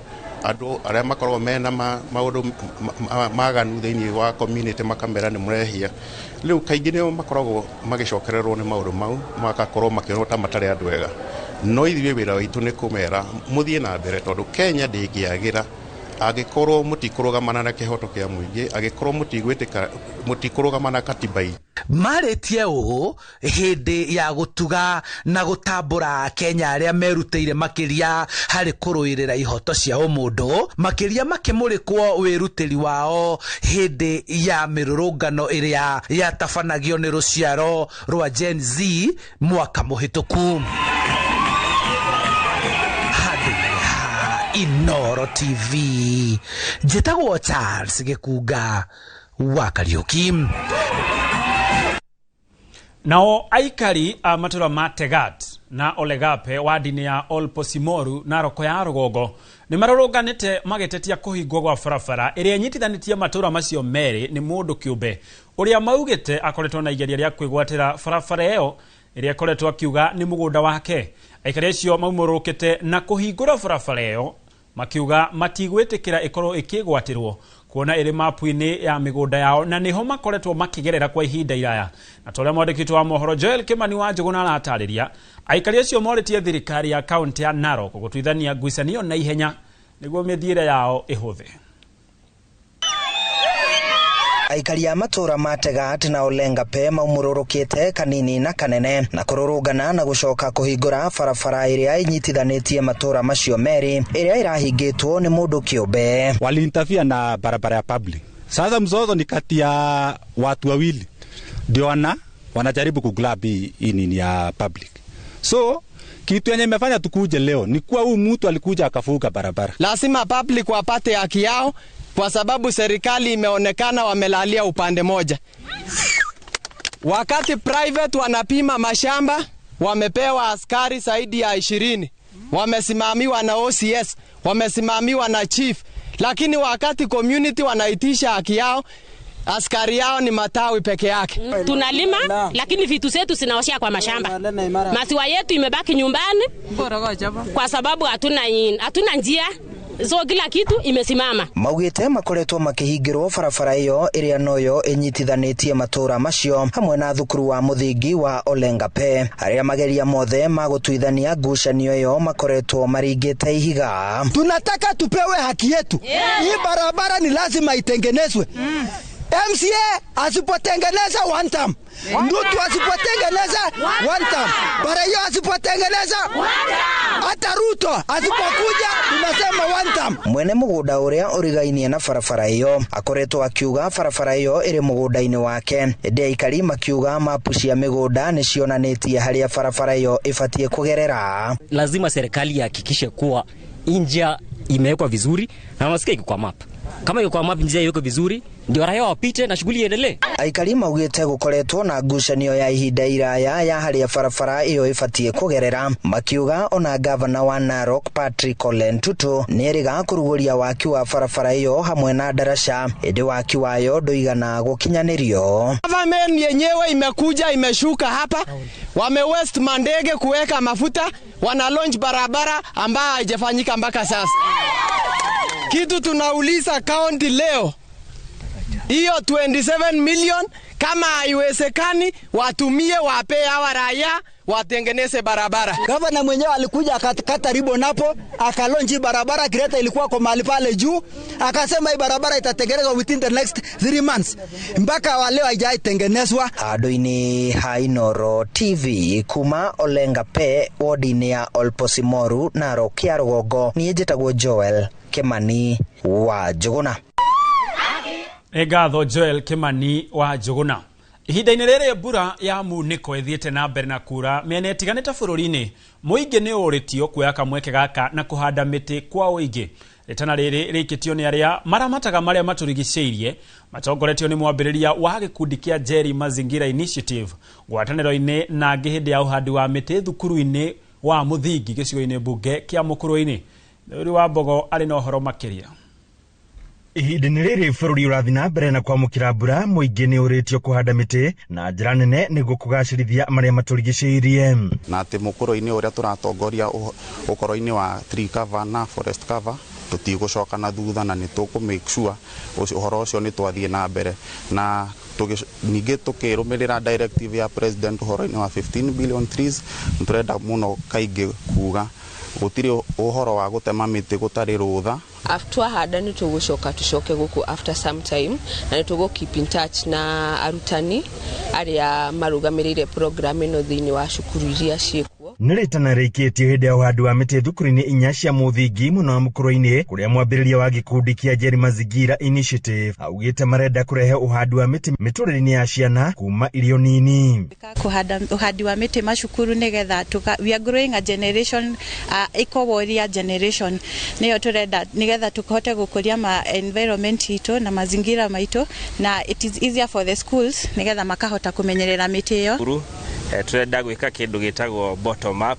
andu aria makoragwo mena maundu maganu thiini wa community makamera ni murehia. Riu kaingi nio makoragwo magicokererwo ni maundu mau, magakorwo makionwo ta matari andu ega. No ithuĩ wĩra witũ nĩ kũmera mũthiĩ na mbere, tondũ Kenya ndĩngĩagĩra Angĩkorwo mũtikũrũgamana na kĩhoto kĩa mũingĩ, angĩkorwo mũtigwĩtĩka, mũtikũrũgama na katiba itũ. Marĩtie ũũ hĩndĩ ya gũtuga na gũtambũra Kenya arĩa merutĩire makĩria harĩ kũrũĩrĩra ihoto cia ũmũndũ, makĩria makĩmũrĩkwo wĩrutĩri wao hĩndĩ ya mĩrũrũngano ĩrĩa yatabanagio nĩ rũciaro rwa Gen Z mwaka mũhĩtũku. Handũ-inĩ ha Inooro TV, njĩtagwo Charles Gĩkunga wa Kariũki. Nao aikari a matũra ma Tegat na Olegape wadi-inĩ ya Olposimoru na Narok ya rũgongo nĩ marũrũnganĩte magĩtetia kũhingwo gwa barabara ĩrĩa ĩnyitithanĩtie matũra macio merĩ nĩ mũndũ kĩũmbe ũrĩa maugĩte akoretwo na igeria rĩa kwĩgwatĩra barabara ĩyo ĩrĩa ĩkoretwo akiuga nĩ mũgũnda wake. Aikari acio maumũrũkĩte na kũhingũra barabara ĩyo makiuga matigwĩtĩkĩra ĩkorwo ĩkĩgwatĩrwo kuona ĩrĩ mapu-inĩ ya mĩgũnda yao na nĩho makoretwo makĩgerera kwa ihinda iraya. Na ta ũrĩa mwandĩki witũ wa mohoro Joel Kimani wa Njũgũna aratarĩria, aikari acio morĩtie thirikari ya kaunti ya Narok gũtuithania ngucanio na ihenya nĩguo mĩthiĩre yao ĩhũthe. Aikari a matũra ma Tegat na Olengape maumũrũrũkĩte kanini na kanene na kũrũrũngana na gũcoka kũhingũra barabara ĩrĩa ĩnyitithanĩtie matũra macio merĩ ĩrĩa ĩrahingĩtwo nĩ mũndũ kĩũmbe. Waliinterfere na barabara ya public. Sasa mzozo ni kati ya watu wawili ndio wanajaribu kugrab hii nini ya public. So kitu yenye imefanya tukuje leo ni kuwa huyu mtu alikuja akafuka barabara. Lazima public wapate haki yao kwa sababu serikali imeonekana wamelalia upande moja. Wakati private wanapima mashamba, wamepewa askari zaidi ya 20. Wamesimamiwa na OCS, wamesimamiwa na chief. Lakini wakati community wanaitisha haki yao, askari yao ni matawi peke yake. Tunalima lakini vitu zetu zinaoshea kwa mashamba. Maziwa yetu imebaki nyumbani kwa sababu hatuna njia. So kila kitu imesimama. Maugite makoretwo makihingirwo barabara iyo ĩrĩa noyo ĩnyitithanĩtie matũra macio hamwe na thukuru wa mũthingi wa Olengape. Arĩa mageria mothe ma gũtuithania ngucanio ĩyo makoretwo maringĩte ihiga. Tunataka tupewe haki yetu. Hii barabara ni lazima itengenezwe. MCA asipotengeneza one term, Ndutu asipotengeneza one term, Bareyo asipotengeneza one term, hata Ruto asipokuja tunasema one term. Mwene mugunda uria urigainie na barabara iyo akoretwo akiuga barabara iyo iri mugunda-ini wake. Ĩndĩ aikari makiuga mapu cia migunda ni cionanĩtie haria barabara iyo ibatie kugerera. Lazima serikali ihakikishe kuwa njia imewekwa vizuri na unasikia iko kwa map. Kama iko kwa map njia iwekwe vizuri ndio raia wapite na shughuli iendelee. Aikari maugite gukoretwo na ngucanio ya ihinda iraya ya haria barabara iyo ibatie kugerera, makiuga ona gavana wa Narok Patrick Ole Ntutu nĩerĩga kũrugũria waki wa barabara iyo hamwe na daraca, ĩndĩ waki wayo ndũigana gũkinyanĩrio. Government yenyewe imekuja imeshuka hapa, wame waste mandege kuweka mafuta, wana launch barabara ambayo haijafanyika mpaka sasa. Kitu tunauliza county leo, hiyo 27 million kama haiwezekani watumie wape hawa raia watengeneze barabara. Gavana mwenyewe alikuja akakata ribbon hapo, akalonji barabara, kireta ilikuwa kwa mahali pale juu, akasema hii barabara itatengenezwa within the next 3 months. Mpaka wa leo haijatengenezwa. Handũ-inĩ ha Inooro TV kuma Olengape wodi-inĩ ya Olposimoru Narok ya rũgongo, niĩ njĩtagwo Joel Kimani wa Njũgũna. Nĩ ngatho Joel Kimani wa Njũgũna. Ihinda-inĩ rĩrĩ mbura ya munĩko ĩthiĩte na mbere na kura mĩena ĩtiganĩte bũrũri-inĩ, mũingĩ nĩ ũrĩtio kuoya kamweke gaka na kũhanda mĩtĩ kwa ũingĩ. Rĩtana rĩrĩ rĩikĩtio nĩ arĩa maramataga marĩa matũrigicĩirie matongoretio nĩ mwambĩrĩria wa gĩkundi kĩa Njeri Mazingira Initiative ngwatanĩro-inĩ na angĩ hĩndĩ ya ũhandi wa mĩtĩ thukuru-inĩ wa mũthingi gĩcigo-inĩ mbunge kĩa Mũkũrũ-inĩ. Thuri wa Mbogo arĩ na ũhoro makĩria. Ihinda-inĩ rĩrĩ bũrũri ũrathiĩ na mbere na kwamũkĩra mbura, mũingĩ nĩ ũrĩtio kũhanda mĩtĩ na njĩra nene nĩguo kũgacĩrithia marĩa matũrigicĩirie. Na atĩ mũkũrũ-inĩ ũrĩa tũratongoria ũkoro-inĩ wa tree cover na forest cover tũtigũcoka na thutha, na nĩ tũkũ make sure ũhoro ũcio nĩ twathiĩ na mbere, na ningĩ tũkĩrũmĩrĩra directive ya president ũhoro-inĩ wa 15 billion trees. Nĩ tũrenda mũno kaingĩ kuga gũtirĩ ũhoro wa gũtema mĩtĩ gũtarĩ rũtha Twahanda nĩ tũgũcoka tũcoke gũkũ after some time, na nĩ tũgũ keep in touch na arutani arĩa marũgamĩrĩire program ĩno thĩinĩ wa cukuru iria ciĩkuo. Nĩ rĩtana rĩikĩtio hĩndĩ ya ũhandi wa mĩtĩ thukuru-inĩ 4 cia mũthingi mwena wa Mũkũrwe-inĩ, kũrĩa mwambĩrĩria wa gĩkundi kĩa Njeri Mazingira Initiative augĩte marenda kũrehe ũhandi wa mĩtĩ mĩtũrĩre-inĩ ya ciana kuma irio nini. Kũhanda ũhandi wa mĩtĩ macukuru nĩgetha we are growing a generation, eco warrior generation, nĩyo tũrenda nĩgetha tũhote gũkũria ma environment itũ na mazingira maitũ, na it is easier for the schools nĩgetha makahota kũmenyerera mĩtĩ ĩyo. Tũrenda gwĩka kĩndũ gĩtagwo bottom up,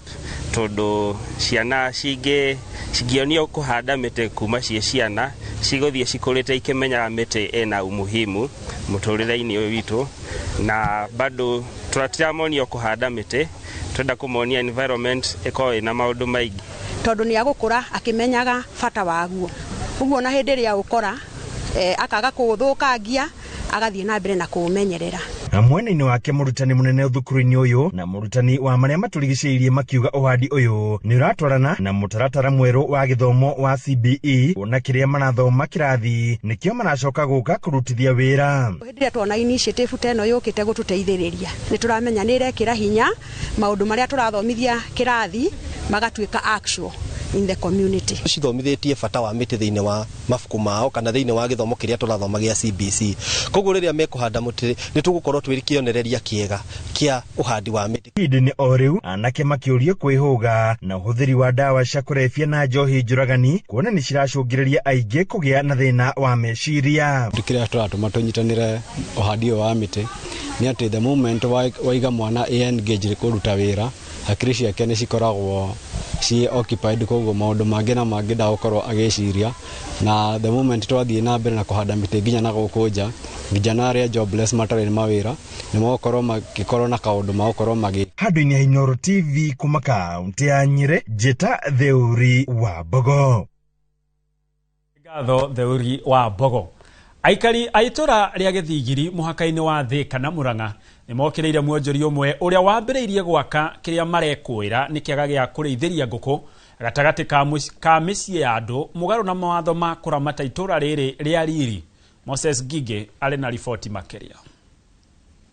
tondũ ciana cingĩonio kũhanda mĩtĩ kuma ciĩ ciana, cigũthiĩ cikũrĩte ikĩmenyaga mĩtĩ ĩna umuhimu mũtũrĩre-inĩ ũyũ witũ, na bado tũtiramonio kũhanda mĩtĩ, tũrenda kũmonia environment ĩkorwo ĩna maũndũ maingĩ. Tondũ nĩ agũkũra akĩmenyaga bata waguo, ũguo na hĩndĩ ĩrĩa ũkora akaga kũũthũkangia, agathiĩ na mbere na kũũmenyerera. Na mwena-inĩ wake mũrutani mũnene thukuru-inĩ ũyũ na mũrutani wa marĩa matũrigicĩirie makiuga ũhandi ũyũ nĩ ũratwarana na mũtaratara mwerũ wa gĩthomo wa CBE, kuona kĩrĩa marathoma kĩrathi nĩkĩo maracoka gũka kũrutithia wĩra. Hĩndĩ ĩrĩa tuona initiative ta ĩno yũkĩte gũtũteithĩrĩria, nĩ tũramenya nĩ ĩrekĩra hinya maũndũ marĩa tũrathomithia kĩrathi magatuĩka actual in the community. Cithomithĩtie bata wa mĩtĩ thĩinĩ wa mabuku mao kana thĩinĩ wa gĩthomo kĩrĩa tũrathoma gĩa CBC. Koguo rĩrĩa mekũhanda mũtĩ nĩ tũgũkorwo twĩ kĩonereria kĩega kĩa ũhandi wa mĩtĩ. Ihinda-inĩ o rĩu anake makĩũrio kwĩhũga na ũhũthĩri wa ndawa cia kũrebia na njohi njũragani, kuona nĩ ciracũngĩrĩria aingĩ kũgĩa na thĩna wa meciria. Kĩrĩa tũratũma tũnyitanĩre ũhandi ũyũ wa mĩtĩ nĩ atĩ the moment waiga mwana engage kũruta wĩra, hakiri ciake nĩ cikoragwo ci occupied, koguo maũndũ mangĩ na mangĩ ndagũkorwo agĩciria. Na the moment twathiĩ na mbere na kũhanda mĩtĩ nginya na gũkũ nja, vijana arĩa jobless matarĩ mawĩra nĩ magũkorwo magĩkorwo na kaũndũ magũkorwo magĩ. Handũ-inĩ ha Inooro TV kuma kaũntĩ ya Nyĩrĩ, Njĩta Theuri wa Mbogo. Ngatho Theuri wa Mbogo. Aikari a itũra rĩa Gĩthigiri mũhaka-inĩ wa Thĩka na Mũrang'a nĩ mokĩrĩire mwonjoria ũmwe ũrĩa wambĩrĩirie gwaka kĩrĩa marekũĩra nĩ kĩaga gĩa kũrĩithĩria ngũkũ gatagatĩ ka mĩciĩ ya andũ, mũgarũ na mawatho ma kũramata itũra rĩrĩ rĩa riri. Moses Ngigĩ arĩ na riboti makĩria.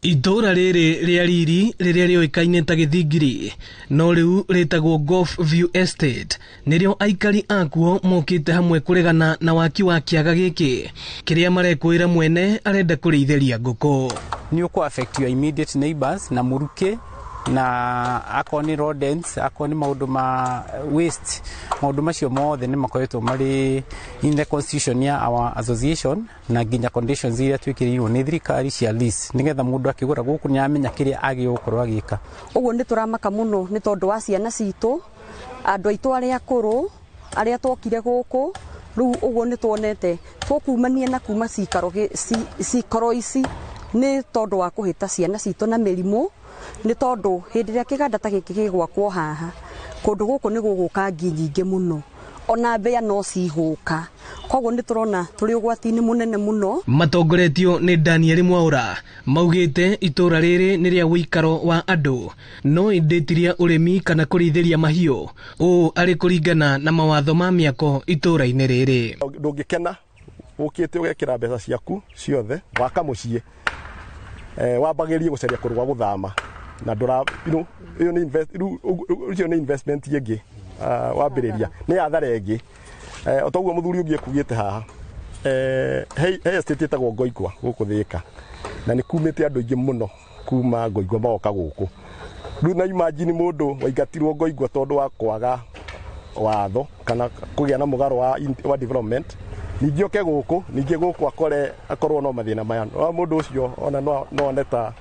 Itũra rĩrĩ rĩa riri rĩrĩa rĩũĩkaine ta Gĩthingiri no rĩu rĩtagwo Golf View Estate nĩrĩo aikari akuo mokĩte hamwe kũregana na waki wa kĩaga gĩkĩ kĩrĩa marekũĩra mwene arenda kũrĩithĩria ngũkũ. Nĩ ũkũ affect your immediate neighbors na mũrukĩ na akorwo nĩ rodents, akorwo nĩ maũndũ ma waste, maũndũ macio mothe nĩ makoretwo marĩ in the constitution ya our association na nginya conditions iria twĩkĩrĩirwo nĩ thirikari cia lease nĩgetha mũndũ akĩgũra gũkũ nĩ amenya kĩrĩa agĩrĩirwo gũkorwo agĩka. Ũguo nĩ tũramaka mũno nĩ tondũ wa ciana citũ, andũ aitũ arĩa akũrũ, arĩa twokire gũkũ, rĩu ũguo nĩ tuonete tũkumania na kuma cikaro ici nĩ tondũ wa kũhĩta ciana citũ na mĩrimũ, nĩ tondũ hĩndĩ ĩrĩa kĩganda ta gĩkĩ gĩgwakwo haha kũndũ gũkũ nĩ gũgũka ngi nyingĩ mũno, ona mbĩa no cigũka, koguo nĩ tũrona tũrĩ ũgwati-inĩ mũnene mũno. Matongoretio nĩ Daniel Mwaura maugĩte itũra rĩrĩ nĩ rĩa ũikaro wa andũ no ĩndĩ ti rĩa ũrĩmi kana kũrĩithĩria mahiũ, ũũ arĩ kũringana na mawatho ma mĩako itũra-inĩ rĩrĩ. Ndũngĩkena ũkĩte ũgekĩra mbeca ciaku ciothe waka mũciĩ, wambagĩrie gũcaria kũndũ gwa gũthama na ndũra ĩyo nĩ invest ũcio nĩ investment ĩngĩ wambĩrĩria nĩ athara ĩngĩ. O toguo mũthuri ũngĩ ekugĩte haha, he estate ĩtagwo Ngoingwa gũkũ Thĩka, na nĩ kumĩte andũ aingĩ mũno kuma Ngoingwa magoka gũkũ. Rĩu na imagine mũndũ waingatirwo Ngoingwa tondũ wa kwaga watho kana kũgĩa na mũgarũ wa development, ningĩ oke gũkũ, ningĩ gũkũ akore akorwo no mathĩna maya, mũndũ ũcio ona no one ta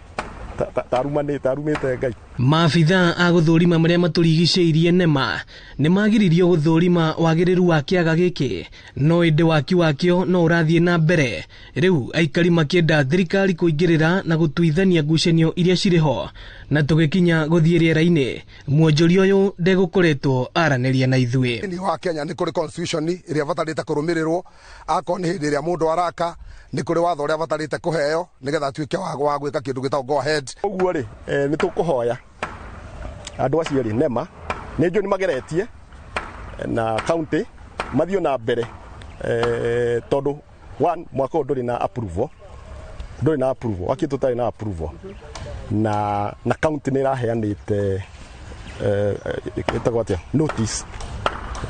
tarumĩte Ngai. Maabithaa a gũthũrima marĩa matũrigicĩirie NEMA nĩ magiririo gũthũrima wagĩrĩru wa kĩaga gĩkĩ, no ĩndĩ waki wakĩo no ũrathiĩ na mbere. Rĩu aikari makĩenda thirikari kũingĩrĩra na gũtuithania ngucanio iria cirĩ ho. Na tũgĩkinya gũthiĩ rĩera-inĩ, mwonjoria ũyũ ndegũkoretwo aranĩria na ithuĩ. Thĩinĩ wa Kenya nĩ kũrĩ constitution ĩrĩa ĩbatarĩte kũrũmĩrĩrwo, akorwo nĩ hĩndĩ ĩrĩa mũndũ araka nĩ kũrĩ watho ũrĩa abatarĩte kũheo nĩgetha atuĩke wa gwĩka kĩndũ gĩtagwo go ahead. Ũguo rĩ, nĩ tũkũhoya andũ acio rĩ NEMA nĩ njũĩ nĩ mageretie na county mathiĩ na mbere Tondũ one, mwaka ũyũ ndũrĩ na approval, ndũrĩ na approval, wakĩtwo ũtarĩ na approval, na county nĩ ĩraheanĩte ĩtagwo atĩa, notice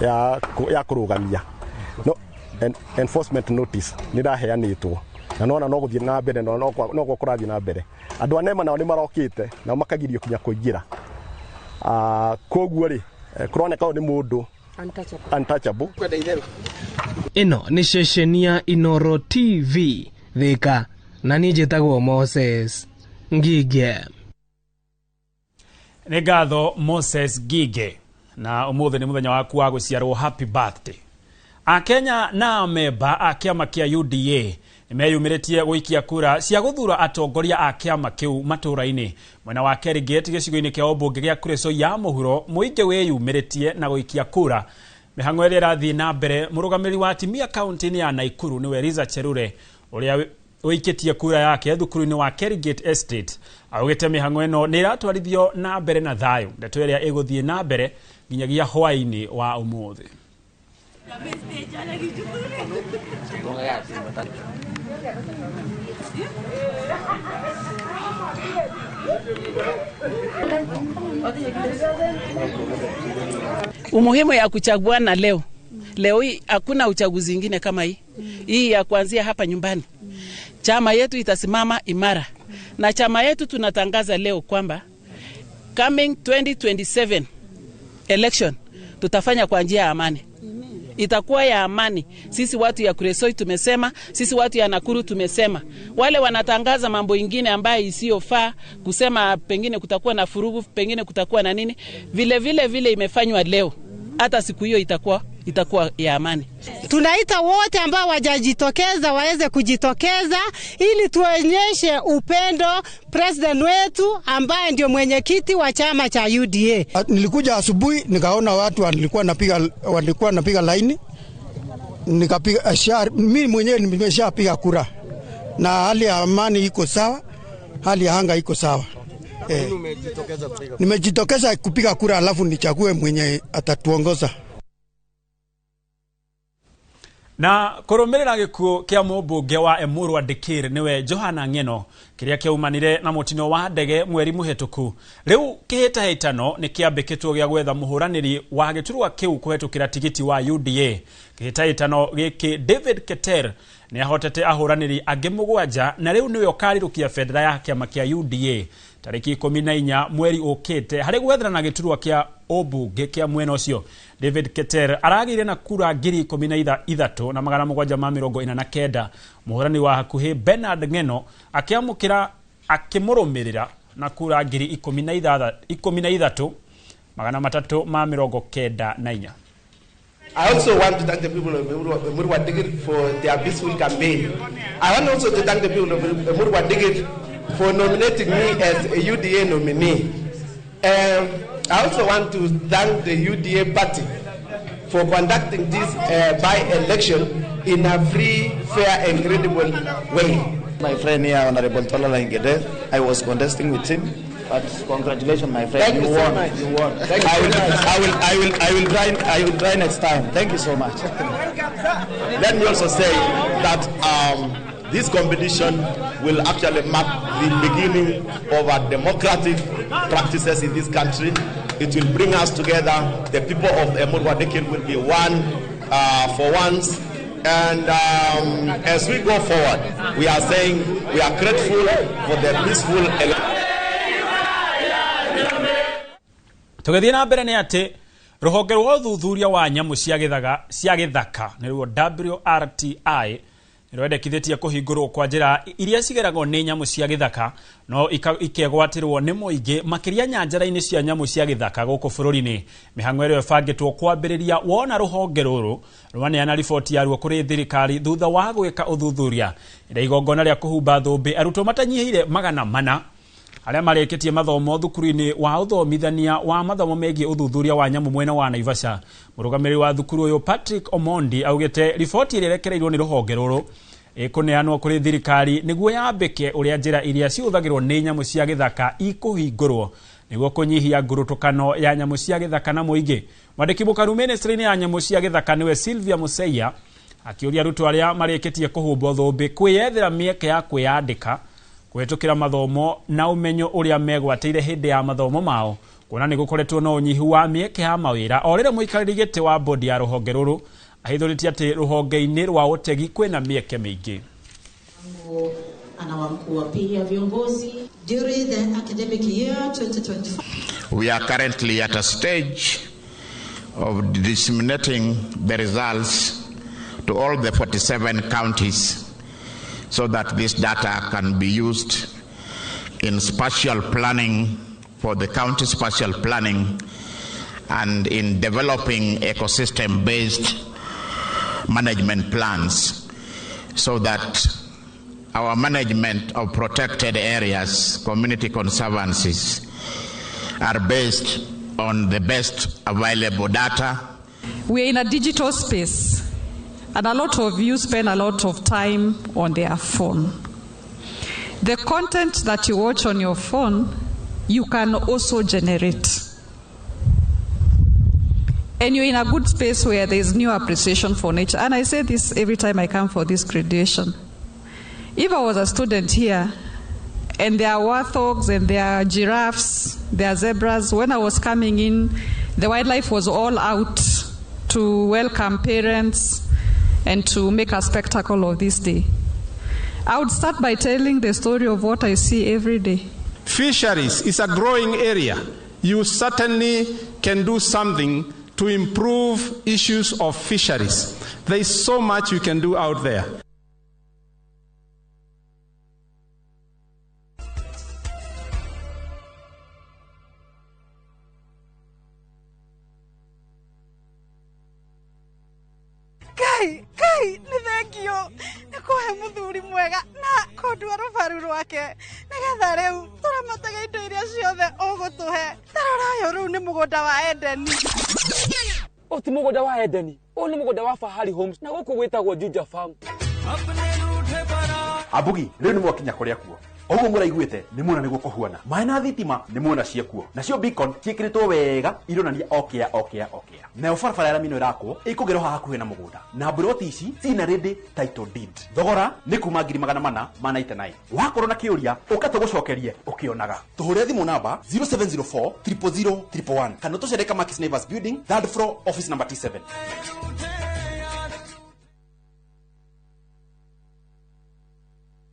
ya kũrũgamia, no enforcement notice nĩ ĩraheanĩtwo, na nona no gũthiĩ na mbere, no no kũrathiĩ na mbere. Andũ a NEMA nao nĩ marokĩte nao makagirio kinya kũingĩra. Koguo rĩ, kũroneka ũyũ nĩ mũndũ untouchable. Ĩno nĩ ceceni ya Inoro TV Thika, na niĩ njĩtagwo Moses Ngige. Nĩ ngatho Moses Ngige, na ũmũthĩ nĩ mũthenya waku wa gũciarwo, happy birthday. Akenya na amemba a kĩama kĩa UDA nĩ meyumĩrĩtie gũikia kura cia gũthura atongoria a kĩama kĩu matũũra-inĩ. Mwena wa Kerigate gĩcigo-inĩ kĩa ũmbunge gĩa Kuresoi ya mũhuro, mũingĩ wĩyumĩrĩtie na gũikia kura. Mĩhang'o ĩrĩa ĩrathiĩ na mbere, mũrũgamĩrĩri wa atimia kaunti-inĩ ya Naikuru nĩwe Liza Cherure, ũrĩa ũikĩtie kura yake thukuru-inĩ wa Kerigate Estate, augĩte mĩhang'o ĩno nĩ ĩratwarithio na mbere na thayũ, ndeto ĩrĩa ĩgũthiĩ na mbere nginyagia hwaĩ-inĩ wa ũmũthĩ. Umuhimu ya kuchaguana leo. Leo hii hakuna uchaguzi ingine kama hii. Hii ya kuanzia hapa nyumbani. Chama yetu itasimama imara. Na chama yetu tunatangaza leo kwamba coming 2027 election tutafanya kwa njia ya amani. Itakuwa ya amani. Sisi watu ya Kuresoi tumesema, sisi watu ya Nakuru tumesema. Wale wanatangaza mambo ingine ambayo isiyofaa, kusema pengine kutakuwa na furugu, pengine kutakuwa na nini, vile vile vile imefanywa leo. Hata siku hiyo itakuwa ya amani. Tunaita wote ambao wajajitokeza waweze kujitokeza ili tuonyeshe upendo president wetu ambaye ndio mwenyekiti wa chama cha UDA. Nilikuja asubuhi nikaona watu walikuwa napiga laini, nikapiga mimi mwenyewe nimeshapiga kura, na hali ya amani iko sawa, hali ya anga iko sawa. Nimejitokeza kupiga kura alafu nichague mwenye atatuongoza. Na kũrũmĩrĩra gĩkuũ kĩa mũmbunge wa Emurua Dikirr nĩwe Johana Ng'eno kĩrĩa kĩaumanire na mũtino wa ndege mweri mũhetũku, rĩu kĩhĩtahĩtano nĩ kĩambĩkĩtwo gĩa gwetha mũhũranĩri wa gĩturwa kĩu kũhetũkĩra tigiti wa UDA. Kĩhĩtahĩtano gĩkĩ David Keter nĩ ahotete ahũranĩri angĩ 7 na rĩu nĩwe ũkarirũkia bendera ya kĩama kĩa UDA tarĩki 14 mweri ũkĩte harĩ gwethana na gĩturwa kĩa ũmbunge kĩa mwena ũcio. David Keter aragĩire na kura 13,749. Mũhũrani wa hakuhĩ Bernard Ng'eno akĩamũkĩra akĩmũrũmĩrĩra na kura 13,394. I also want to thank the people of Emurua Dikirr for their peaceful campaign. I want also to thank the people of Emurua Dikirr for nominating me as a UDA nominee. I also want to thank the UDA party for conducting this by-election in a free, fair and credible way. My friend here, Honorable Tolala Ngede, I was contesting with him, but congratulations, my friend. Thank you you so won. much. You won. Thank you so much. I will try next time. Thank you so much. Let me also say that this competition will actually mark the beginning of our democratic practices in this country. It will bring us together. The people of Emurua Dikirr will be one for once. And as we go forward, we are saying we are grateful for the peaceful election. Tũgĩthiĩ na mbere nĩ atĩ rũhonge rwa ũthuthuria wa nyamũ cia gĩthaka nĩruo WRTI nĩrwendekithĩtie kũhingũrwo kwa njĩra iria cigeragwo nĩ nyamũ cia gĩthaka no ikegwatĩrwo nĩ mũingĩ makĩria nyanjara-inĩ cia nyamũ cia gĩthaka gũkũ bũrũri-inĩ. Mĩhang'o ĩrĩa ĩbangĩtwo kwambĩrĩria wona rũhonge rũrũ rwaneana riboti yaruo kũrĩ thirikari thutha wa gwĩka ũthuthuria. Ĩrĩa igongona rĩa kũhumba thũmbĩ arutwo matanyihĩire 400 arĩa marĩkĩtie mathomo thukuru-inĩ wa ũthomithania wa mathomo megiĩ ũthuthuria wa nyamũ mwena wa Naivasha. Mũrũgamĩrĩri wa thukuru ũyũ Patrick Omondi augĩte riboti ĩrĩa ĩrekereirio nĩ rũhonge rũrũ ĩkũneanwo kũrĩ thirikari nĩguo yambĩke ũrĩa njĩra iria cihũthagĩrwo nĩ nyamũ cia gĩthaka ikũhingũrwo nĩguo kũnyihia ngurutũkano ya nyamũ cia gĩthaka na mũingĩ. Mwandĩki mũkaru ministry-inĩ ya nyamũ cia gĩthaka nĩwe Sylvia Museia Akĩũria arutwo arĩa marĩkĩtie kũhumbwo thũmbĩ kwĩyethera mĩeke ya kwĩyandĩka kũhĩtũkĩra mathomo na ũmenyo ũrĩa megwatĩire hĩndĩ ya mathomo mao, kuona nĩ gũkoretwo na ũnyihu wa mĩeke ya mawĩra. O rĩrĩa mũikarĩri gĩtĩ wa bodi ya rũhonge rũrũ ahithũrĩtie atĩ rũhonge-inĩ rwa ũtegi kwĩna mĩeke mĩingĩ. Pia viongozi during the academic year 2024. We are currently at a stage of disseminating the results to all the 47 counties so that this data can be used in spatial planning for the county spatial planning and in developing ecosystem-based management plans so that our management of protected areas, community conservancies, are based on the best available data. We are in a digital space, and a lot of you spend a lot of time on their phone. The content that you watch on your phone, you can also generate. And you're in a good space where there is new appreciation for nature. And I say this every time I come for this graduation. If I was a student here, and there are warthogs and there are giraffes, there are zebras, when I was coming in, the wildlife was all out to welcome parents and to make a spectacle of this day. I would start by telling the story of what I see every day. Fisheries is a growing area. You certainly can do something to improve issues of fisheries. There is so much you can do out there. Ngai Ngai nĩ thengio nĩ kũhe mũthuri mwega na kũndua rũbaru rwake nĩgetha rĩu tũramatage indo iria ciothe ũgũtũhe. Tarora ũyũ rĩu nĩ mũgũnda wa Edeni. Ũyũ ti mũgũnda wa Edeni, ũyũ nĩ mũgũnda wa Fahari Homes na gũkũ gwĩtagwo Juja Farm. Ambugi rĩu nĩ mwakinya kũrĩa kuo ũguo mũraiguĩte nĩ muona nĩguo kũhuana maĩ na thitima nĩ muona ciekuo nacio beacon ciĩkĩrĩtwo wega ironania okĩa okĩa okĩa nayo barabara ya rami ĩno ĩrakwo ĩkũgerwo haha hakuhĩ na mũgũnda na mburoti ici cina ready title deed thogora nĩ kuma 499 wakorwo na kĩũria ũka tũgũcokerie ũkĩonaga tũhũre thimũ namba 0704 000 111 kana tũcere Kamakis Neighbors Building third floor office number T7.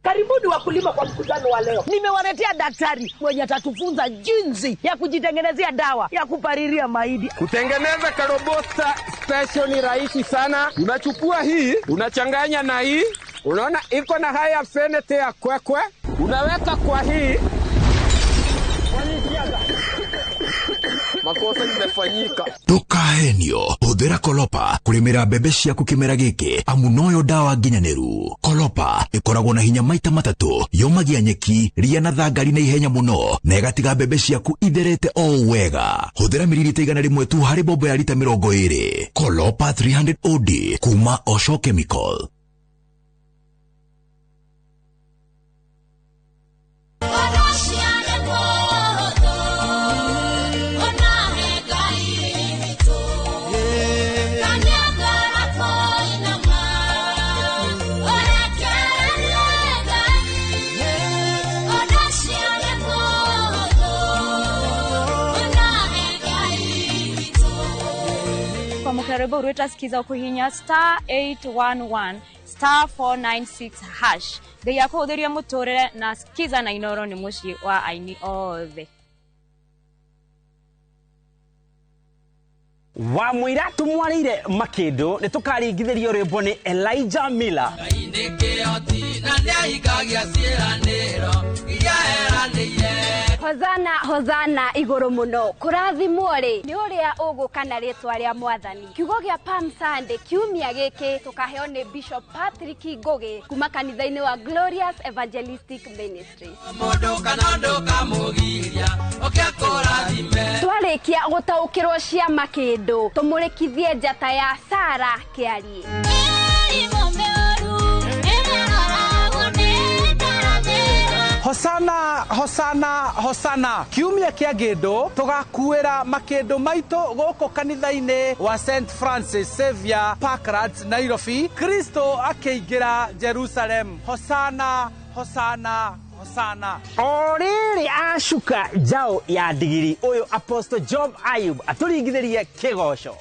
Karibuni wakulima kwa mkutano wa leo. Nimewaletea daktari mwenye atatufunza jinsi ya kujitengenezea dawa ya kupalilia mahindi. Kutengeneza karobosta special ni rahisi sana. Unachukua hii, unachanganya na hii, unaona iko na high affinity ya kwekwe, unaweka kwa hii. Makosa imefanyika. Ndukahenio, huthira Kolopa kurimira mbembe ciaku kimera giki amu noyo dawa nginyaniru. Kolopa ikoragwo na hinya maita matatu, yomagia nyeki, ria na thangari na ihenya muno na igatiga mbembe ciaku itherete o wega. Huthira mililita 100 tu hari bombo ya lita 20. Kolopa 300 OD kuma Osho Chemical. Rwĩmbo rwĩta kuhinya star 811 star 496 hash ngai akũhũthĩrie mũtũrĩre na skiza na Inoro nĩ mũciĩ wa aini othe. Wa mwira tumwarire makindu ni tukaringithirio rwimbo ni Elijah Miller. Hosana hosana iguru muno kurathimwo ri ni uria uguka na ritwa ria mwathani. Kiugo gia Palm Sunday kiumia giki tukaheo ni Bishop Patrick Ngugi kuma kanitha-ini wa Glorious Evangelistic Ministries. Twarikia gutaukirwo cia makindu tumurikithie njata ya Sara Kiarie. Hosana, hosana, hosana. Kiumia kĩa ngĩndũ tũgakuĩra makĩndũ maitũ gũkũ kanitha-inĩ wa St Francis Xavier Parklands, Nairobi. Kristo akĩingĩra Jerusalem. Hosana, hosana, hosana. O rĩrĩ acuka njaũ ya ndigiri ũyũ Apostle Job Ayub atũringithĩrie kĩgoco.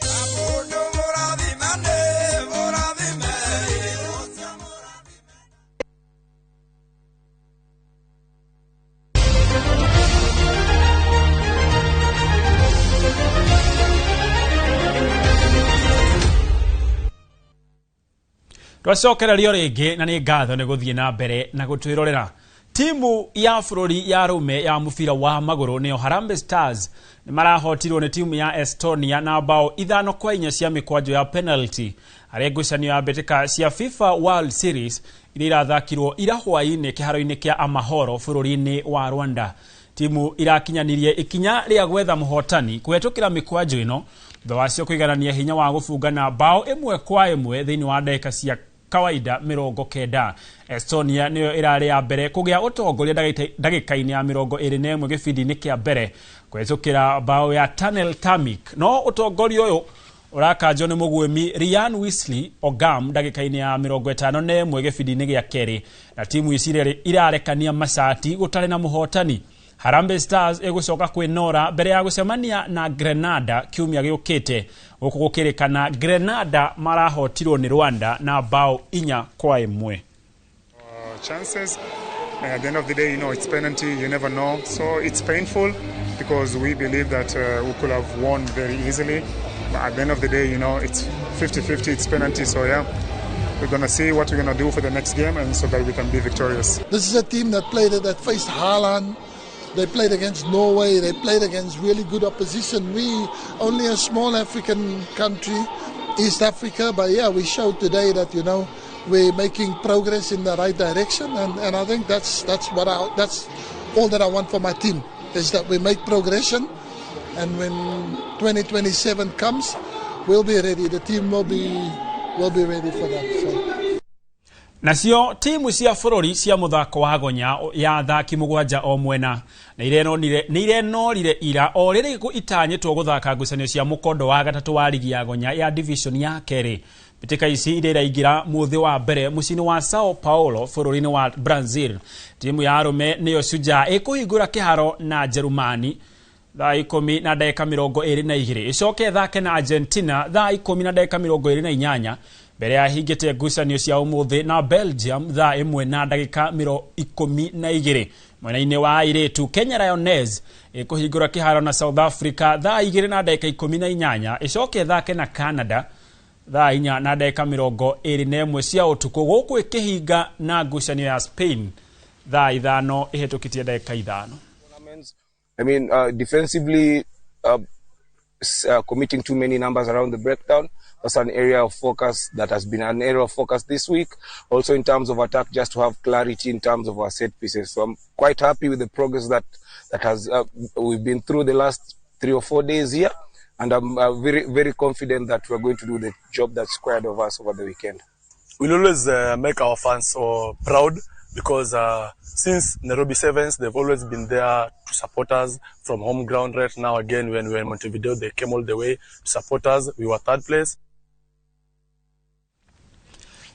Twacokererio rĩngĩ na nĩ ngatho nĩ gũthiĩ na mbere na gũtwĩrorera. Timu ya bũrũri ya arũme ya mũbira wa magũrũ nĩyo Harambee Stars nĩ marahotirwo nĩ timu ya Estonia na bao 5-4 cia mĩkwanjo ya penalty harĩ ngucanio ya mbĩtĩka cia FIFA World Series iria irathakirwo ira hwaĩ-inĩ kĩharo-inĩ kĩa Amahoro bũrũri-inĩ wa Rwanda. Timu irakinyanirie ikinya rĩa gwetha mũhotani kũhetũkĩra mĩkwanjo ĩno thutha wacio kũiganania hinya wa gũbungana bao 1-1 thĩinĩ wa ndagĩka cia kawaida 90. Estonia nĩyo ĩrarĩ ya mbere kũgĩa ũtongoria ndagĩka-inĩ ya 21 gĩbindi-inĩ kĩa mbere kũhetũkĩra bao ya Tanel Tamik, no ũtongoria ũyũ ũrakanjwo nĩ mũguĩmi Ryan Wesley Ogam ndagĩka-inĩ ya 51 gĩbindi-inĩ gĩa kerĩ, na timu ici irarekania macati gũtarĩ na mũhotani. Harambee Stars ĩgũcoka kwĩnora mbere ya gũcemania na Grenada kiumia gĩũkĩte, gũkũ gũkĩrĩkana Grenada marahotirwo nĩ Rwanda na bao 4-1. Chances. At the end of the day, you know, it's penalty, you never know. So it's painful because we believe that we could have won very easily. But at the end of the day, you know, it's 50-50, it's penalty. So yeah, we're going to see what we're going to do for the next game and so that we can be victorious. This is a team that played that faced Haaland. They played against Norway. They played against really good opposition. We only a small African country, East Africa, but yeah, we showed today that, you know, we're making progress in the right direction, and I think that's all that I want for my team, is that we make progression, and when 2027 comes, we'll be ready. The team will be ready for that. So. Nacio timu cia bũrũri cia mũthako wa gonya ya athaki 7 o mwena nĩ irenorire ira o rĩrĩ itanyĩtwo gũthaka ngucanio cia mũkondo wa gatatũ wa ligi ya gonya ya division ya kerĩ. Mbĩtĩka ici iria iraingĩra mũthĩ wa mbere mũciĩ-inĩ wa Sao Paulo bũrũri-inĩ wa Brazil. Timu ya arũme nĩyo Shujaa ĩkũhingũra kĩharo na Jerumani thaa 10:22, ĩcoke ĩthake na Argentina thaa 10:28 mbere ya hingĩte ngucanio cia ũmũthĩ na Belgium thaa 1:12. Mwena-inĩ wa airĩtu, Kenya Lioness ĩkũhingũra kĩharo na South Africa thaa 2:18, ĩcoke ĩthake na Canada thaa 4:21 cia ũtukũ, gũkũ ĩkĩhinga na ngucanio ya Spain thaa 5:05. I mean, defensively, committing too many numbers around the breakdown. That's an area of focus that has been an area of focus this week. Also in terms of attack, just to have clarity in terms of our set pieces. So I'm quite happy with the progress that has we've been through the last 3 or 4 days here. And I'm very, very confident that we're going to do the job that's required of us over the weekend. We'll always make our fans proud, because since Nairobi Sevens, they've always been there to support us from home ground. Right now, again, when we were in Montevideo, they came all the way to support us. We were third place.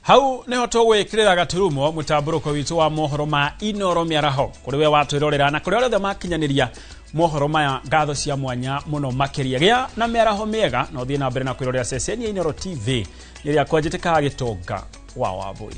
Hau niho tũgwĩkĩrĩra gaturumo mũtambũrũko witũ wa mohoro ma Inoro mĩaraho kũrĩ we watwĩrorera na kũrĩ arĩa othe makinyanĩria mohoro maya, ngatho cia mwanya mũno makĩria. Gĩa na mĩaraho mĩega na ũthiĩ na mbere na kwĩrorera ceceni ya Inoro TV ĩrĩa kwanjĩtĩkaga gĩtonga wa Wambũi.